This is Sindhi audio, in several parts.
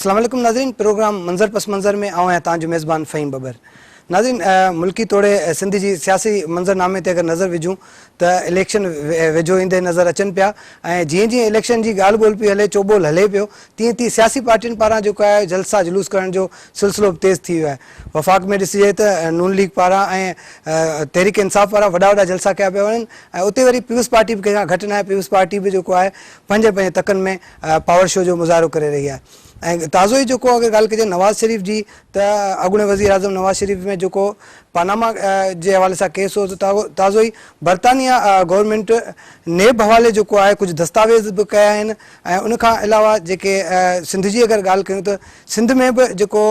اسلام عليڪم ناظرين پروگرام منظر پس منظر ۾ آئون آهيان توهان جو ميزبان فهيم ٻٻر ناظرين ملڪي توڙي سنڌ جي سياسي منظر نامي تي اگر نظر وجهون ته اليڪشن ويجهو ايندي نظر اچن پيا ۽ جيئن جيئن اليڪشن جي ڳالهه ٻولهه پئي هلي چوٻول هلي پيو تيئن تيئن سياسي پارٽين پاران جيڪو آهي جلسا جلوس ڪرڻ جو سلسلو به تيز ٿي ويو آهي وفاق ۾ ڏسجي ته نون ليگ پاران ۽ تحريڪ انصاف پاران وڏا وڏا جلسا ڪيا پيا وڃن ۽ اتي وري پيپلز پارٽي به ڪنهن کان گهٽ ناهي پيپلز پارٽي به جيڪو آهي پنهنجي پنهنجي تڪن ۾ پاور شو جو مظاهرو ڪري رهي آهي ۽ تازو ئي جيڪو اگر ڳالهه ڪجي نواز شريف جي ته اڳوڻي وزير اعظم نواز شريف ۾ جيڪو پاناما جي حوالي سان ڪيس هو ته تازو ئي برطانيا گورنمينٽ نيب حوالي جيڪو آهي ڪجهه دستاويز به ڪيا آهن ۽ ان کان علاوه جيڪي سنڌ جي اگر ڳالهه ڪيون ته سنڌ ۾ به جيڪو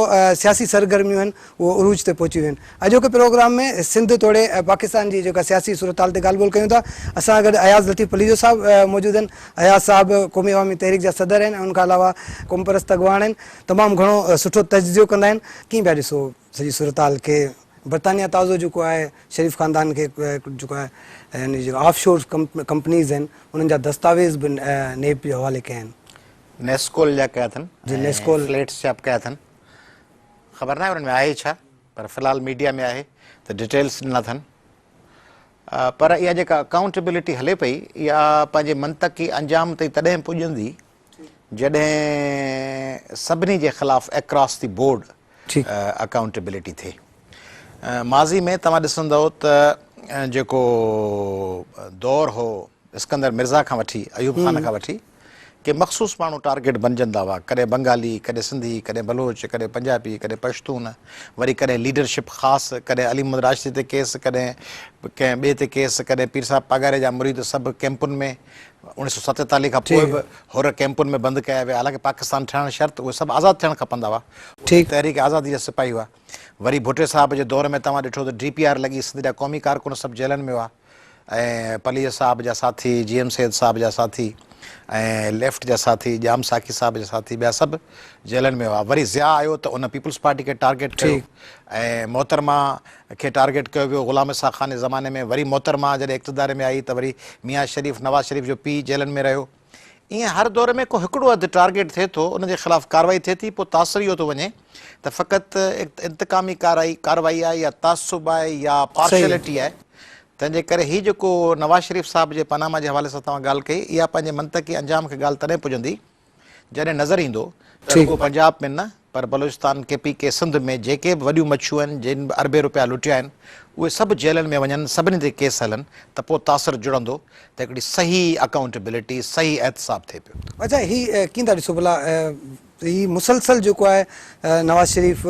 سياسي سرگرميون آهن اهو عروج تي پهچي ويون آهن. اڄوڪي پروگرام ۾ سنڌ توڙي پاڪستان جي جيڪا سياسي صورتحال تي ڳالهه ٻولهه ڪيون ٿا. اسان سان گڏ اياز لطيف پليجو صاحب موجود آهن. اياز صاحب قومي عوامي تحريڪ جا صدر آهن ۽ ان کان علاوه قومپرست اڳواڻ آهن. تمام گهڻو سٺو تجزيو ڪندا آهن. ڪيئن پيا ڏسو سڄي صورتحال کي؟ برطانيا تازو جيڪو آهي شريف خاندان کي جيڪو آهي يعني جيڪا آف شور ڪمپنيز آهن انهن جا دستاويز به نيب جي حوالي ڪيا آهن. نيسڪول جا ڪيا اٿن جي نيسڪول فليٽس جا به ڪيا اٿن. خبر ناهي انهن ۾ آهي ڇا پر في الحال ميڊيا ۾ آهي ته ڊيٽيلس ڏنا اٿن پر اها جيڪا اڪائونٽيبلٽي هلي پئي اها پنهنجي منطقي انجام تائين تڏهن پڄندي جڏهن سڀني جي خلاف اڪراس the board accountability ٿئي. ماضي ۾ توهان ڏسندؤ ته جيڪو دور هو اسڪندر مرزا کان وٺي ايوب خان کان وٺي ڪي مخصوص ماڻهو ٽارگيٽ بنجندا هئا، ڪڏهن بنگالي، ڪڏهن سنڌي، ڪڏهن بلوچ، ڪڏهن پنجابي، ڪڏهن پشتون، وري ڪڏهن ليڊرشپ خاص، ڪڏهن علي محمد راشدي تي ڪيس، ڪڏهن ڪنهن ٻئي تي ڪيس، ڪڏهن پير صاحب پاڳاري جا مريد سڀ ڪئمپن ۾، 1947 کان پوء به حر ڪئمپن ۾ بند ڪيا ويا، حالانڪه پاڪستان ٺهڻ شرط اهي سڀ آزاد ٿيڻ کپندا هئا، اهي تحريڪ آزادي جا سپاهي هئا. وري ڀٽي صاحب جي دور ۾ توهان ڏٺو ته ڊي پي آر لڳي، سنڌ جا قومي ڪارڪن سڀ جيلن ۾ هئا. ۽ پليجي صاحب جا ساٿي، جي ايم سيد صاحب جا ساٿي ۽ ليفٽ جا ساٿي، ڄام ساقي صاحب جا ساٿي ٻيا سڀ جيلن ۾ هئا. وري ضياء آيو ته ان پيپلز پارٽي کي ٽارگيٽ ڪيو ۽ محترمه کي ٽارگيٽ ڪيو ويو غلام اسحاق خان جي زماني ۾. وري محترمه جڏهن اقتدار ۾ آئي ته وري ميان شريف، نواز شريف جو پيء جيلن ۾ رهيو. ائين هر دور ۾ ڪو هڪڙو اڌ ٽارگيٽ ٿئي ٿو، ان جي خلاف ڪارروائي ٿئي ٿي، پوء تاثر اهو ٿو وڃي ته فقط انتقامي ڪارروائي آهي يا تعصب آهي يا پارشلٽي آهي. تنهن جي ڪري هي جيڪو نواز شريف صاحب جي پاناما جي حوالي سان توهان ڳالهه ڪئي، اها پنهنجي منطقي انجام کي ڳالهه تڏهن پڄندي جڏهن نظر ايندو ته رڳو پنجاب ۾ نه پر بلوچستان، ڪي پي ڪي، سنڌ ۾ جيڪي به وڏيون مڇيون آهن، جن به اربين روپيا لٽيا آهن، اهي سڀ جيلن ۾ وڃن، سڀني تي ڪيس هلن ته پوء تاثر جڙندو ته هڪڙي صحيح اڪائونٽيبلٽي، صحيح احتساب ٿئي پيو. اڇا هي ڪيئن ٿا ڏسو ڀلا هي مسلسل جيڪو آهي نواز شريف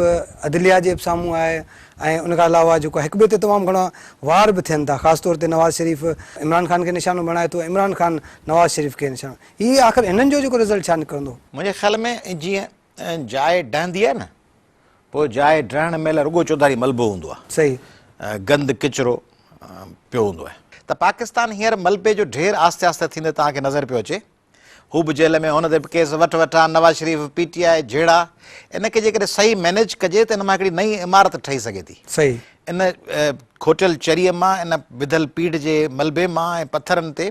عدليه جي به سامهون آهي ۽ ان کان علاوه جيڪو هڪ ٻئي تي تمام گهڻا وار به ٿين ٿا خاص طور تي نواز شريف عمران خان کي نشانو بڻائي ٿو عمران خان نواز شريف کي نشانو هي آخر هنن جو جيڪو رزلٽ ڇا نڪرندو؟ منهنجي خيال ۾ جيئن جاء ڊهندي آهي نه پوء جاء ڊهڻ مهل رڳو چوڌاري ملبو هوندو آهي. صحيح. گند ڪچرو پيو هوندو آهي. ته پاڪستان هينئر ملبي جو ڍير آهستي آهستي ٿيندي توهان کي نظر پيو اچي. هو به جيل ۾ هن تي به ڪيس وٺ وٺان، نواز شريف، پي ٽي آء جهيڙا. ان کي جيڪڏهن صحيح مئنيج ڪجي ته ان مان هڪڙي نئين عمارت ٺهي سگهي ٿي. صحيح. ان کوٽيل چريء مان، ان وڌل پيڙهه جي ملبي مان ۽ پٿرن تي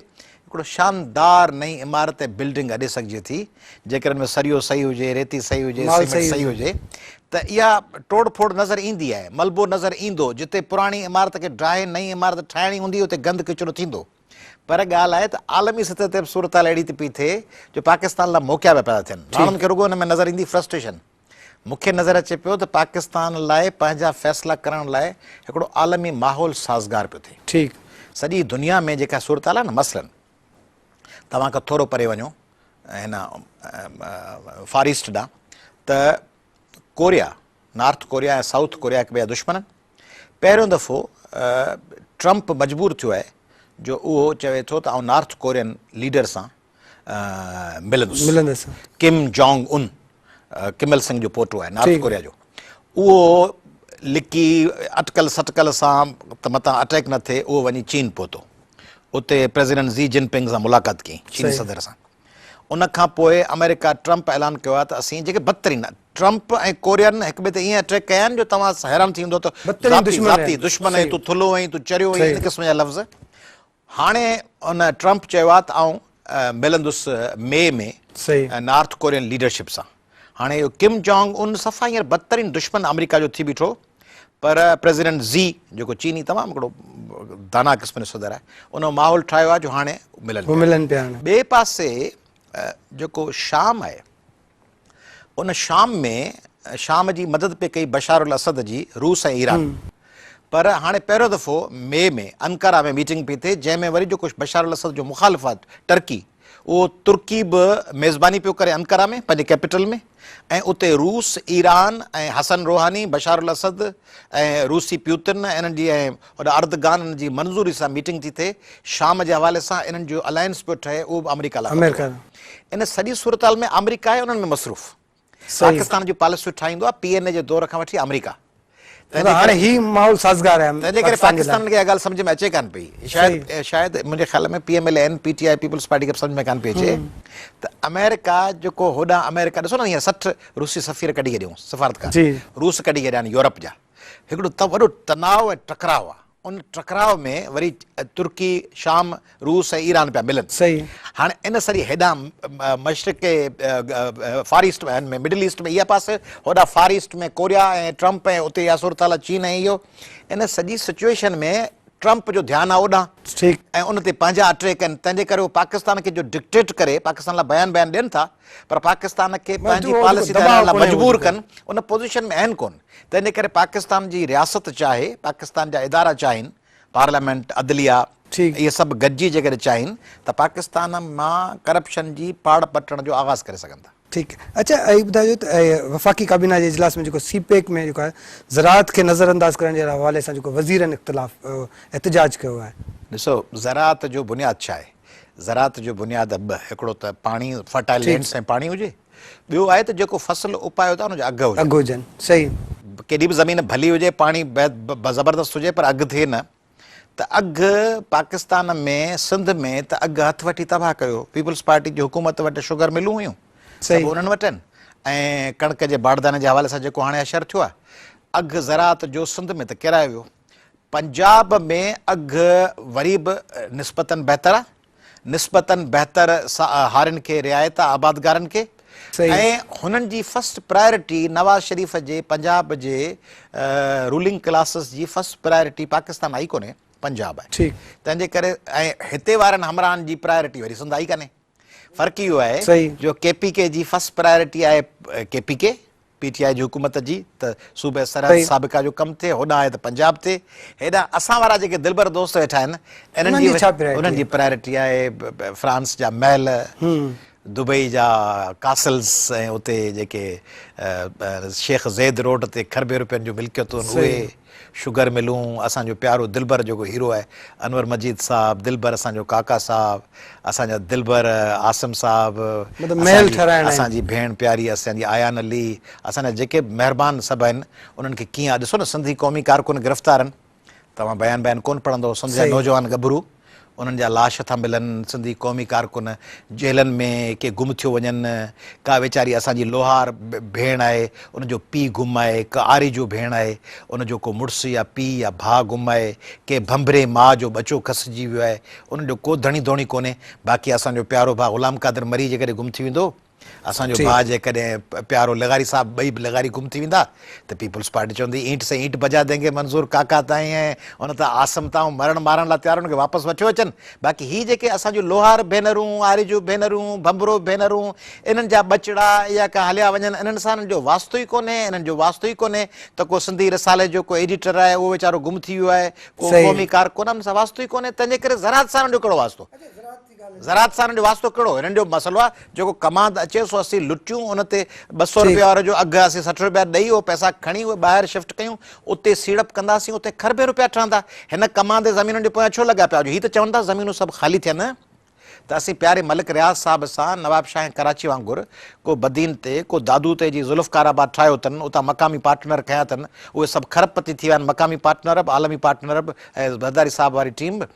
هڪڙو شاندار نئين عمارت ۽ بلڊنگ اڏي سگهجي ٿي، جيڪر ان ۾ سريو صحيح هجي، ريتي صحيح هجي، سيمينٽ صحيح هجي ته اها ٽوڙ ڦوڙ نظر ايندي آهي، ملبو نظر ايندو، جتي پراڻي عمارت کي ڊاهي نئين عمارت ٺاهڻي هوندي اتي گند ڪچرو ٿيندو. پر ڳالهه آهي ته عالمي سطح تي به صورتحال اهڙي ٿي پئي ٿئي جو پاڪستان لاء موقعا پيا پيدا ٿين، ماڻهن کي رڳو ان ۾ نظر ايندي فرسٽريشن. مون کي نظر اچي پيو ته پاڪستان لاء پنهنجا فيصلا ڪرڻ لاء هڪڙو عالمي ماحول سازگار پيو ٿئي. ٺيڪ. سڄي دنيا ۾ جيڪا صورتحال آهي نه مثلاً توهان کان ٿورو پري وڃو هن فار ايسٽ ڏانهن ته Korea, north Korea ۽ South Korea هڪ ٻئي جا دشمن آهن. پهريون دفعو ٽرمپ مجبور ٿيو آهي جو اهو چوي ٿو ته آئون نارٿ ڪورين ليڊر سان ملندس. ملندس. ڪم جونگ ان ڪم ال سنگ جو پوٽو آهي نارٿ ڪوريا جو اهو لڪي اٽڪل سٽڪل سان ته متان اٽيڪ نه ٿئي اهو وڃي چين پهتو اتي پريزيڊنٽ زي جن پنگ سان ملاقات ڪئي چيني صدر سان ان کان پوء آمريڪا ٽرمپ اعلان ڪيو آهي ته اسين جيڪي بدترين ٽرمپ ۽ ڪورين هڪ ٻئي تي ائين اٽيڪ ڪيا آهن جو توهان حيران ٿي ويندو ته ذاتي دشمن آهين تون ٿلهو آهين تون چريو آهين ان قسم جا لفظ هاڻي ان ٽرمپ چيو آهي ته آئون ملندس مئي ۾ نارٿ ڪورين ليڊرشپ سان. هاڻي اهو ڪم جانگ ان صفا هينئر بدترين دشمن آمريڪا جو ٿي بيٺو پر پريزيڊنٽ زي جيڪو چيني تمام هڪڙو دانا قسم جو صدر آهي ان ماحول ٺاهيو آهي جو هاڻي ملن پيا. ٻئي پاسي جيڪو شام آهي ان شام ۾ شام جي مدد پئي ڪئي بشار الاسد جي روس ۽ ايران پر هاڻي پهريون دفعو مئي ۾ انقره ۾ ميٽنگ پئي ٿئي جنهن ۾ وري جيڪو بشار الاسد جو مخالف آهي ٽرڪي اهو ترڪي به ميزباني پيو ڪري انقره ۾ پنهنجي ڪيپيٽل ۾ ۽ اتي روس، ايران ۽ حسن روحاني، بشار الاسد ۽ روسي پيوتن ۽ انهن جي ۽ هوڏانهن اردگان انهن جي منظوري سان ميٽنگ ٿي ٿئي شام جي حوالي سان انهن جو الائنس پيو ٺهي اهو به آمريڪا لاء خطرو آهي. ان سڄي صورتحال ۾ آمريڪا آهي انهن ۾ مصروف. پاڪستان جون پاليسيون ٺاهيندو آهي پي اين اي جي دور کان وٺي آمريڪا. تنهن هاڻي هي ماحول سازگار آهي تنهن جي ڪري پاڪستان کي اها ڳالهه سمجهه ۾ اچي ڪانه پئي شايد شايد منهنجي خيال ۾ P M L N P T I Peoples Party کي به سمجهه ۾ ڪانه پئي اچي ته آمريڪا جيڪو هوڏانهن آمريڪا ڏسو نه هينئر 60 روسي سفير ڪڍي ڇڏيائون سفارتڪار روس ڪڍي ڇڏيا آهن يورپ جا هڪڙو وڏو تناء ۽ ٽڪراء آهي ان ٽڪراء ۾ وري ترڪي، شام، روس ۽ ايران پيا ملن. هاڻي ان سڄي هيڏانهن مشرق فار ايسٽ ۾ مڊل ايسٽ ۾ اها پاسي هوڏانهن فار ايسٽ ۾ ڪوريا ۽ ٽرمپ ۽ اتي اها صورتحال آهي چين ۽ اهو ان سڄي سچوئيشن ۾ ٽرمپ جو ڌيان آهي اوڏانهن ۽ ان تي پنهنجا اٽريڪ آهن تنهن جي ڪري هو پاڪستان کي جو ڊڪٽيٽ ڪري پاڪستان لاء بيان بيان ڏين ٿا پر پاڪستان کي پنهنجي پاليسي تي هلڻ لاء مجبور ڪن ان پوزيشن ۾ آهن ڪون. تنهن جي ڪري پاڪستان جي رياست چاهي، پاڪستان جا ادارا چاهين، پارليامينٽ، عدليه، اهي سڀ گڏجي جيڪڏهن چاهين ته پاڪستان مان ڪرپشن جي پاڙ پٽڻ جو آغاز ڪري سگهن ٿا. ٺيڪ اڇا هي ٻڌائجو ته وفاقي ڪابينا جي اجلاس ۾ جيڪو سي پيڪ ۾ جيڪو آهي زراعت کي نظر انداز ڪرڻ جي حوالي سان جيڪو وزيرن اختلاف احتجاج ڪيو آهي. ڏسو زراعت جو بنياد ڇا آهي؟ زراعت جو بنياد ٻه هڪڙو ته پاڻي فرٽائل لينڊس ۽ پاڻي هجي ٻيو آهي ته جيڪو فصل اپايو ٿا ان جا اگهه هجن. اگهه هجن صحيح. ڪيڏي به زمين ڀلي هجي پاڻي زبردست هجي پر اگهه ٿئي نه ته اگهه پاڪستان ۾ سنڌ ۾ ته اگهه هٿ وٺي تباهه ڪيو پيپلز پارٽي جي حڪومت وٽ شگر ملون هيون سڀ انهن وٽ آهن ۽ ڪڻڪ جي باڙداني جي حوالي سان جيڪو هاڻي حشر ٿيو آهي اگهه زراعت جو سنڌ ۾ ته ڪيرايو ويو پنجاب ۾ اگهه وري به نسبتن بهتر آهي نسبتاً بهتر هارين کي رعايت آ آبادگارن کي ۽ هنن جي فرسٽ پرائرٽي نواز شريف جي پنجاب جي رولنگ ڪلاسز جي فرسٽ پرائرٽي پاڪستان آئي ڪونهي پنجاب آهي تنهن جي ڪري ۽ هتي وارن همراهن جي پرائرٽي وري سنڌ آئي ڪانهي فرق اهو آهي جو ڪي پي ڪي جي فرسٽ پرائرٽي آهي K P K P T I جي حڪومت جي ته صوبه سرحد سابقه جو ڪم ٿئي، هوڏانهن آهي ته پنجاب ٿئي، هيڏانهن اسان وارا جيڪي دلبر دوست ويٺا آهن انهن جي انهن جي پرائرٽي آهي فرانس جا محل، دبئي جا ڪاسلز ۽ اتي جيڪي شيخ زيد روڊ تي کربين روپين جون ملڪيتون اهي. شگر ملون اسان جو پيارو دلبر جيڪو هيرو آهي انور مجيد صاحب دلبر اسان جو ڪاڪا صاحب اسان جا دلبر عاصم صاحب اسان جي ڀيڻ پياري اسان جي آيان علي اسان جا جيڪي به مهربان سڀ آهن انهن کي ڪيئن آ ڏسو نه سنڌي قومي ڪارڪن گرفتار آهن توهان بيان بيان ڪون پڙهندو سنڌ جا نوجوان ڳڀرو انهن جا لاش ٿا ملن، سنڌي قومي ڪارڪن جيلن ۾ ڪي گم ٿيو وڃن، ڪا ويچاري اسان جي لوهار ڀيڻ آهي ان جو پيء گم آهي، ڪا آريجو ڀيڻ آهي ان جو ڪو مڙس يا پيء يا ڀاء گم آهي، ڪنهن ڀنڀري ماء جو ٻچو کسجي ويو آهي، انهن جو ڪو ڌڻي ڌوڻي ڪونهي، باقي اسان جو پيارو ڀاء غلام قادر مري جيڪڏهن گم ٿي ويندو. اسان جو ڀاء جيڪڏهن پيارو لغاري صاحب ٻئي به لغاري گم ٿي ويندا ته پيپلز پارٽي چوندي اينٽ سي اينٽ بجا دينگي منظور ڪاڪا تائين ۽ ان تان عاصم تائون مرڻ مارڻ لاء تيار ان کي واپس وٺيو اچن باقي هي جيڪي اسان جون لوهار ڀينرون آريجو ڀينرون ڀنڀرو ڀينرون انهن جا ٻچڙا يا ڪا هليا وڃن انهن سان انهن جو واسطو ئي ڪونهي انهن جو واسطو ئي ڪونهي ته ڪو سنڌي رسالي جو ڪو ايڊيٽر آهي اهو ويچارو گم ٿي ويو آهي ڪو قومي ڪارڪن ان سان واسطو ئي ڪونهي تنهن جي ڪري زراعت سان انهن جو ڪهڙو واسطو. زراعت سان هنن جو واسطو ڪهڙو؟ هنن جو مسئلو آهي جيڪو ڪماند اچي سو اسين لٽيون ان تي 200 روپيا واري جو اگهه اسين 60 روپيا ڏئي اهي پئسا کڻي اهي ٻاهر شفٽ ڪيون اتي سيڙپ ڪنداسين اتي کربين روپيا ٺهندا. هن ڪماند جي زمينن جي پويان ڇو لڳا پيا هجو؟ هي ته چون ٿا زمينون سڀ خالي ٿين ته اسين پياري ملڪ رياض صاحب سان نواب شاهه ۽ ڪراچي وانگر ڪو بدين تي ڪو دادو تي جي ذوالفقار آباد ٺاهيو اٿن اتان مقامي پارٽنر کنيا اٿن اهي سڀ کرب پتي ٿي ويا آهن مقامي پارٽنر به عالمي پارٽنر به ۽ زرداري صاحب واري ٽيم به.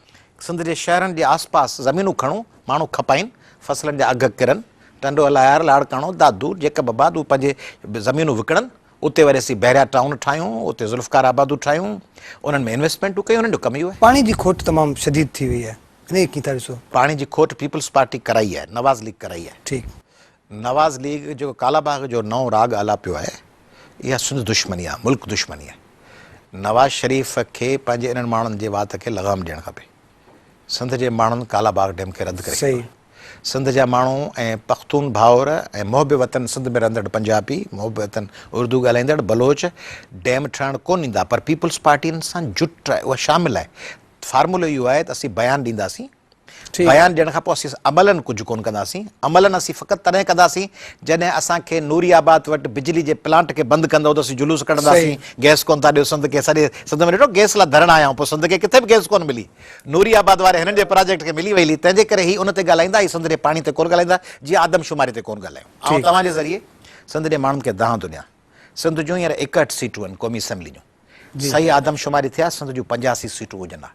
سنڌ جي شهرن جي آس پاس زمينون کڻون، ماڻهو کپائين، فصلن جا اگهه ڪرن، ٽنڊو الهيار، لاڙڪاڻو، دادو، جيڪب آباد اهي پنهنجي زمينون وڪڻن، اتي وري اسين بحريا ٽائون ٺاهيون، اتي ذوالفقار آبادون ٺاهيون، انهن ۾ انويسٽمينٽون ڪيون، انهن جو ڪم اهو آهي. پاڻي جي کوٽ تمام شديد ٿي وئي آهي، انهيء کي ڪيئن ٿا ڏسو؟ پاڻي جي کوٽ پيپلز پارٽي ڪرائي آهي، نواز ليگ ڪرائي آهي. ٺيڪ. نواز ليگ جيڪو ڪالا باغ جو نئون راڳ آلاپيو آهي، اها سنڌ دشمني آهي، ملڪ دشمني آهي. نواز شريف کي پنهنجي انهن ماڻهن جي وات کي لغام ڏيڻ کپي. سنڌ جي ماڻهن ڪالا باغ ڊيم کي رد ڪري ڇڏيو آهي. سنڌ جا ماڻهو ۽ پختون ڀائر ۽ محب وطن سنڌ ۾ رهندڙ پنجابي، محب وطن اردو ڳالهائيندڙ بلوچ ڊيم ٺهڻ ڪونه ڏيندا پر پيپلز پارٽي ان سان جٽ آهي، اها شامل آهي. فارمولو اهو آهي ته اسين بيان ڏينداسين، بيان ڏيڻ کان پوء اسين عملاً ڪجهه ڪونه ڪنداسين، عملاً اسين فقط تڏهن ڪنداسين جڏهن اسان کي نوري آباد وٽ بجلي جي پلانٽ کي بند ڪندؤ ته اسين جلوس ڪڍنداسين، گئس ڪونه ٿا ڏيو سنڌ کي، سڄي سنڌ ۾ ڏٺو گئس لاء ڌرڻا هنيائون پوء سنڌ کي ڪٿي به گئس ڪونه ملي، نوري آباد واري هنن جي پراجيڪٽ کي ملي وئي هلي، تنهن جي ڪري هي ان تي ڳالهائيندا، هي سنڌ جي پاڻي تي ڪونه ڳالهائيندا، جيئن آدمشماري تي ڪونه ڳالهايون. آئون توهان جي ذريعي سنڌ جي ماڻهن کي دانهن ٿو ڏيان، سنڌ جون هينئر 61 سيٽون آهن قومي اسيمبلي جون، صحيح آدمشماري ٿئي ها سنڌ جون 85 سيٽون هجن ها.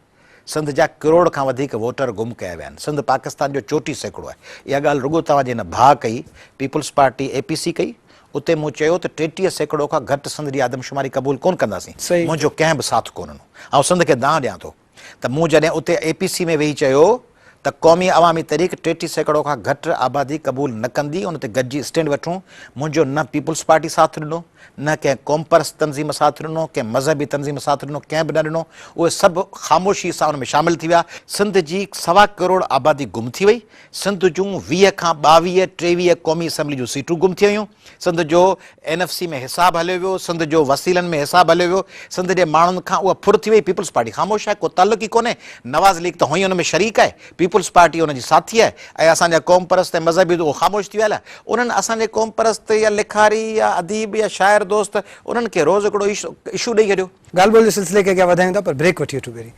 سنڌ جا ڪروڙ کان وڌيڪ ووٽر گم ڪيا ويا آهن. سنڌ پاڪستان جو 34% آهي. اها ڳالهه رڳو توهان جي هن ڀاء ڪئي، پيپلز پارٽي اي پي سي ڪئي، اتي مون چيو ته 33% کان گهٽ سنڌ جي آدمشماري قبول ڪونه ڪنداسين. منهنجو ڪنهن به ساٿ ڪونه ڏنو. آئون سنڌ کي دانهن ڏيان ٿو ته مون جڏهن اتي اي پي سي ۾ ويهي چيو ته قومي عوامي تحريڪ 33% کان گهٽ آبادي قبول نه ڪندي، ان تي گڏجي اسٽينڊ وٺون، منهنجو نه پيپلز پارٽي ساٿ ڏنو، نه ڪنهن قومپرست تنظيم ساٿ ڏنو، ڪنهن مذهبي تنظيم ساٿ ڏنو، ڪنهن به نه ڏنو، اهي سڀ خاموشي سان ان ۾ شامل ٿي ويا. سنڌ جي سوا ڪروڙ آبادي گم ٿي وئي، سنڌ جون 20 کان 22، 23 قومي اسيمبلي جون سيٽون گم ٿي ويون، سنڌ جو اين ايف سي ۾ حساب هليو ويو، سنڌ جو وسيلن ۾ حساب هليو ويو، سنڌ جي ماڻهن کان اها ڦر ٿي وئي، پيپلز پارٽي خاموش آهي، ڪو تعلق ئي ڪونهي، نواز ليگ ته هونئن ئي ان ۾ شريڪ آهي، پيپلز پارٽي ان جي ساٿي آهي ۽ اسان جا قومپرست ۽ مذهبي ته اهو خاموش ٿي ويا هليا، انهن اسان جي قومپرست يا لکاري يا اديب يا شاعر دوست انهن کي روز هڪڙو اشو ڏئي ڇڏيو. ڳالهه ٻولهه جي سلسلي کي اڳيان وڌايون ٿا پر بريڪ وٺي وٺون پهرين.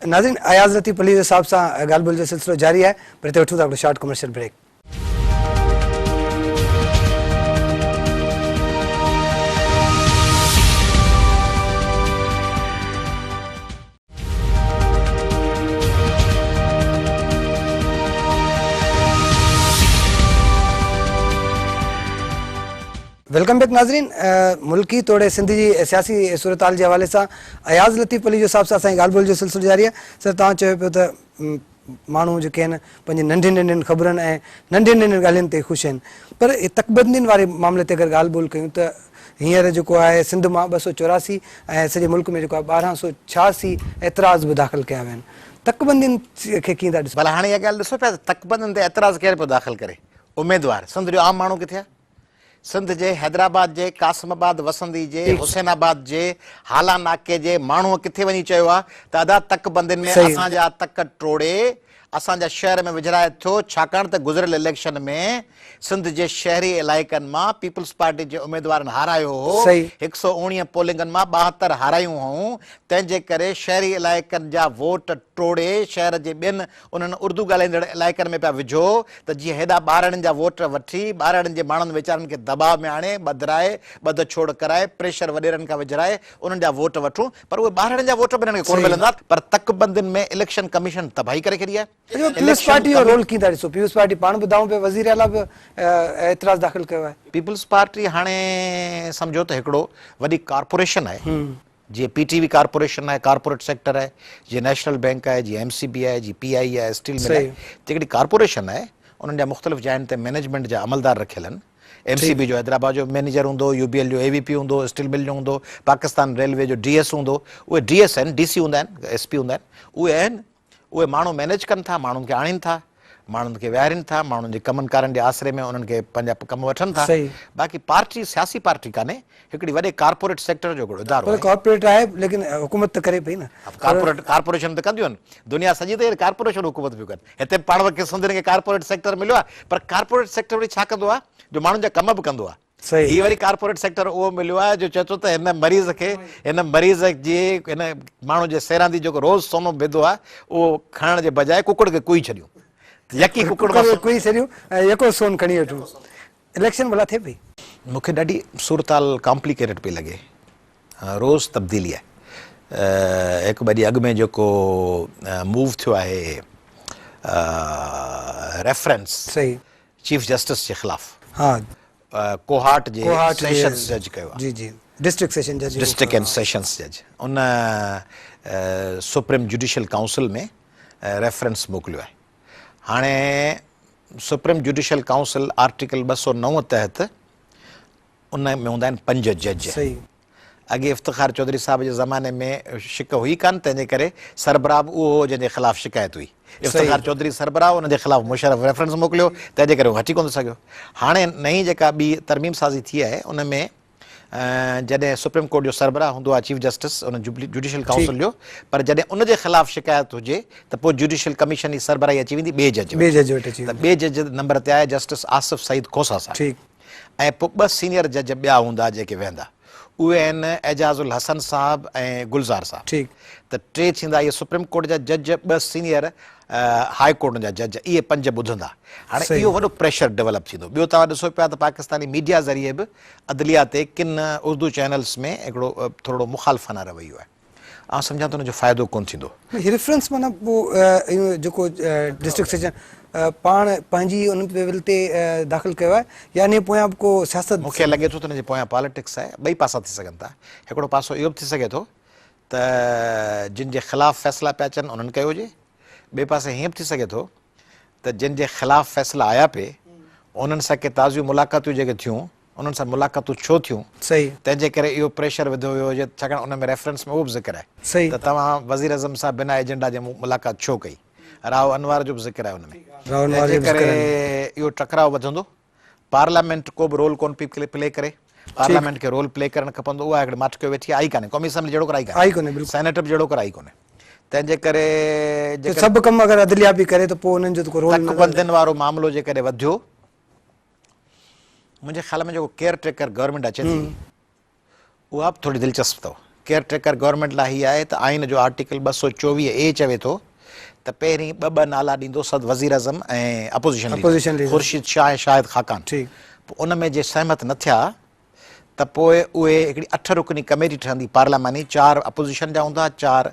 ناظرين اياز لطيف پليجو صاحب سان ڳالهه ٻولهه جو سلسلو جاري آهي پر هتي وٺون ٿا هڪڙو short commercial break. Welcome back ناظرين ملڪي توڙي سنڌ جي سياسي صورتحال جي حوالي سان اياز لطيف پليجو صاحب سان اسان جي ڳالهه ٻولهه جو سلسلو جاري آهي سر توهان چيو پيو ته ماڻهو جيڪي آهن پنهنجي ننڍين ننڍين خبرن ۽ ننڍين ننڍين ڳالهين تي خوش آهن پر تڪبندين واري معاملي تي اگر ڳالهه ٻولهه ڪيون ته هينئر جيڪو آهي سنڌ مان 284 ۽ سڄي ملڪ ۾ جيڪو آهي 1286 اعتراض به داخل ڪيا ويا آهن تڪبندين کي ڪيئن ٿا ڏسو؟ ڀلا هاڻي اها ڳالهه ڏسو پيا ته تڪبندين تي اعتراض ڪير پيو داخل ڪري؟ اميدوار، سنڌ جو عام ماڻهو ڪٿي آهي؟ سنڌ جي حيدرآباد جي قاسم آباد وسندي جي حسين آباد جي هالا ناڪي جي ماڻهوء ڪٿي وڃي چيو آهي ته ادا تڪ بندين ۾ اسان جا تڪ ٽوڙي اسان جا شهر ۾ وجهرائي ٿيو ڇاڪاڻ ته گذريل اليڪشن ۾ سنڌ جي شهري علائقن مان پيپلز پارٽي جي اميدوارن هارايو هو 119 پولنگن مان 72 هارايون هئون تنهن جي ڪري شهري علائقن جا ووٽ ٽوڙي شهر جي ٻين انهن اردو ڳالهائيندڙ علائقن ۾ پيا وجهو ته جيئن هيڏا ٻاهراڙين جا ووٽ وٺي ٻاهراڙين جي ماڻهن ويچارن کي دٻاء ۾ آڻي ٻڌرائي ٻڌ ڇوڙ ڪرائي پريشر وڏيرن کان وجهرائي انهن جا ووٽ وٺون پر اهي ٻاهراڙين جا ووٽ به انهن کي ڪونه ملندا پر تڪ بندين ۾ اليڪشن ڪميشن تباهي ڪري ڇڏي آهي. پيپلز پارٽي جو رول ڪيئن ٿا ڏسو پيپلز پارٽي پاڻ به دانهون پئي وزير اعليٰ به اعتراض داخل ڪيو آهي. پيپلز پارٽي هاڻي سمجهو ته هڪڙو وڏي ڪارپوريشن آهي جيئن پي ٽي وي ڪارپوريشن آهي، ڪارپوريٽ سيڪٽر آهي، جيئن نيشنل بينڪ آهي، جيئن ايم سي بي آهي، جيئن پي آء اي آهي، اسٽيل مل آهي، جيڪڏهن ڪارپوريشن آهي، انهن جا مختلف جاين تي مئنيجمينٽ جا عملدار رکيل آهن. ايم سي بي جو حيدرآباد جو مئنيجر هوندو، يو بي ايل جو اي وي پي هوندو، اسٽيل مل جو هوندو، پاڪستان ريلوي جو ڊي ايس هوندو، اهي ڊي ايس آهن، ڊي سي هوندا آهن، ايس پي هوندا آهن، اهي آهن. اهي ماڻهو مئنيج ڪن ٿا، ماڻهن کي آڻين ٿا، ماڻهن کي ويهارين ٿا، ماڻهن جي ڪمن ڪارن جي آسري ۾ انهن کي پنهنجا ڪم وٺن ٿا. باقي پارٽي سياسي پارٽي ڪانهي، هڪڙي وڏي ڪارپوريٽ سيڪٽر جو هڪڙو ادارو پر آهي. ڪارپوريٽ آهي ليڪن حڪومت ته ڪري پئي نه. ڪارپوريٽ ڪارپوريشن ته ڪنديون آهن. دنيا سڄي ته ڪارپوريشن حڪومت پيون ڪن. هتي به پاڻ کي سنڌين کي ڪارپوريٽ سيڪٽر مليو آهي پر ڪارپوريٽ سيڪٽر وري ڇا ڪندو آهي جو ماڻهن جا ڪم به ڪندو آهي. هي وري ڪارپوريٽ سيڪٽر اهو مليو آهي جو چئي ٿو ته هن مريض کي هن مريض جي هن ماڻهو جي سيراندي جيڪو روز سونو بيدو آهي اهو کڻڻ جي بجاء ڪڪڙ کي ڪوئي ڇڏيون يڪي ڪڪڙ مان ڪوئي ڇڏيون ۽ يڪو سون کڻي وٺون اليڪشن ڀلا ٿئي پئي. مون کي ڏاڍي صورتحال ڪامپليڪيٽيڊ پئي لڳي روز تبديلي آهي هڪ ٻه ڏينهن اڳ ۾ جيڪو موو ٿيو آهي ريفرنس چيف جسٽس جي خلاف ڪوهاٽ جي سيشنز جج ڪيو آهي. جي جي ڊسٽرڪٽ سيشن جج ڊسٽرڪٽ اينڊ سيشنز جج ان سپريم جوڊيشل ڪائونسل ۾ ريفرنس موڪليو آهي. هاڻي سپريم جوڊيشل ڪائونسل آرٽيڪل 209 تحت ان ۾ هوندا آهن پنج جج. اڳي افتخار چوڌري صاحب جي زماني ۾ شڪ هئي ڪانه تنهن جي ڪري سربراهه به اهو هو جنهن جي خلاف شڪايت هئي. افتخار چوڌري سربراهه هو ان جي خلاف مشرف ريفرنس موڪليو تنهن جي ڪري هو هٽي ڪونه ٿو سگهيو. هاڻي نئين جيڪا ٻي ترميم سازي ٿي آهي ان ۾ جڏهن سپريم ڪورٽ جو سربراهه هوندو آهي چيف جسٽس ان جوڊيشل ڪائونسل جو پر جڏهن ان جي خلاف شڪايت هجي ته پوء جوڊيشل ڪميشن جي سربراهي اچي ويندي ٻئي جج وٽ ته ٻئي جج نمبر تي آهي جسٽس آصف سعيد کوسا صاحب ۽ پوء ٻه سينيئر جج ٻيا هوندا جيڪي ويهندا اهي آهن اعجاز الحسن صاحب ۽ گلزار صاحب ته ٽي ٿيندا اهي سپريم ڪورٽ جا جج ٻه سينيئر هاء ڪورٽن جا جج اهي پنج ٻڌندا هاڻي اهو وڏو پريشر ڊولپ ٿيندو ٻيو توهان ڏسو پيا ته پاڪستاني ميڊيا ذريعي به عدليه تي ڪن اردو چينلز ۾ هڪڙو ٿورڙو مخالفانه رويو آهي. آئون سمجهان ٿو ان جو فائدو ڪونه ٿيندو. هي ريفرنس معنيٰ پوء اهو جيڪو ڊسٽرڪٽ سيشن پاڻ پنهنجي ان ليول تي داخل ڪيو آهي يا انهي پويان به ڪو سياست. مون کي لڳي ٿو ته ان جي پويان پاليٽڪس آهي. ٻئي پاسا ٿي سگهن ٿا. هڪڙو پاسو اهو به ٿي سگهي ٿو ته جن جي خلاف فيصلا پيا اچن انهن ڪيو هجي. ٻئي پاسي هيئن به ٿي سگهي ٿو ته جن جي خلاف فيصلا آيا پئي انهن سان ڪي تازيون ملاقاتيون جيڪي ٿيون انهن سان ملاقاتون ڇو ٿيون تنهن جي ڪري اهو پريشر وڌو ويو هجي ڇاڪاڻ ان ۾ ريفرنس ۾ اهو به ذڪر آهي ته توهان وزيراعظم سان بنا ايجنڊا جي ملاقات ڇو ڪئي رائو انوار جو به ذڪر آهي ان ۾ تنهن جي ڪري اهو ٽڪراء وڌندو پارليامينٽ ڪو به رول ڪونه پئي پلي ڪري پارليامينٽ کي رول پلي ڪرڻ کپندو اها هڪڙي ماٺ ڪيو ويٺي آئي ڪانهي قومي اسيمبلي جهڙو ڪر آئي ڪانهي سينيٽ به جهڙو ڪر آئي ڪونهي تنهن جي ڪري سڀ ڪم اگر عدليه به ڪري ته پوء انهن جو ته ڪو رول تڪ بندين وارو معاملو جيڪڏهن وڌيو منهنجي خيال ۾ جيڪو ڪيئر ٽيڪر گورنمينٽ اچي ٿي اها به ٿوري دلچسپ اٿو. ڪيئر ٽيڪر گورنمينٽ لاء هي آهي ته آئين جو آرٽيڪل 224 اي چوي ٿو ته پهرين ٻه ٻه نالا ڏيندو صد وزيراعظم ۽ اپوزيشن ليڊر خورشيد شاهه ۽ شاهد خاقان پوء ان ۾ جي سهمت نه ٿيا ته پوء اهي هڪڙي اٺ رڪني ڪميٽي ٺهندي پارلياماني چار اپوزيشن جا هوندا چار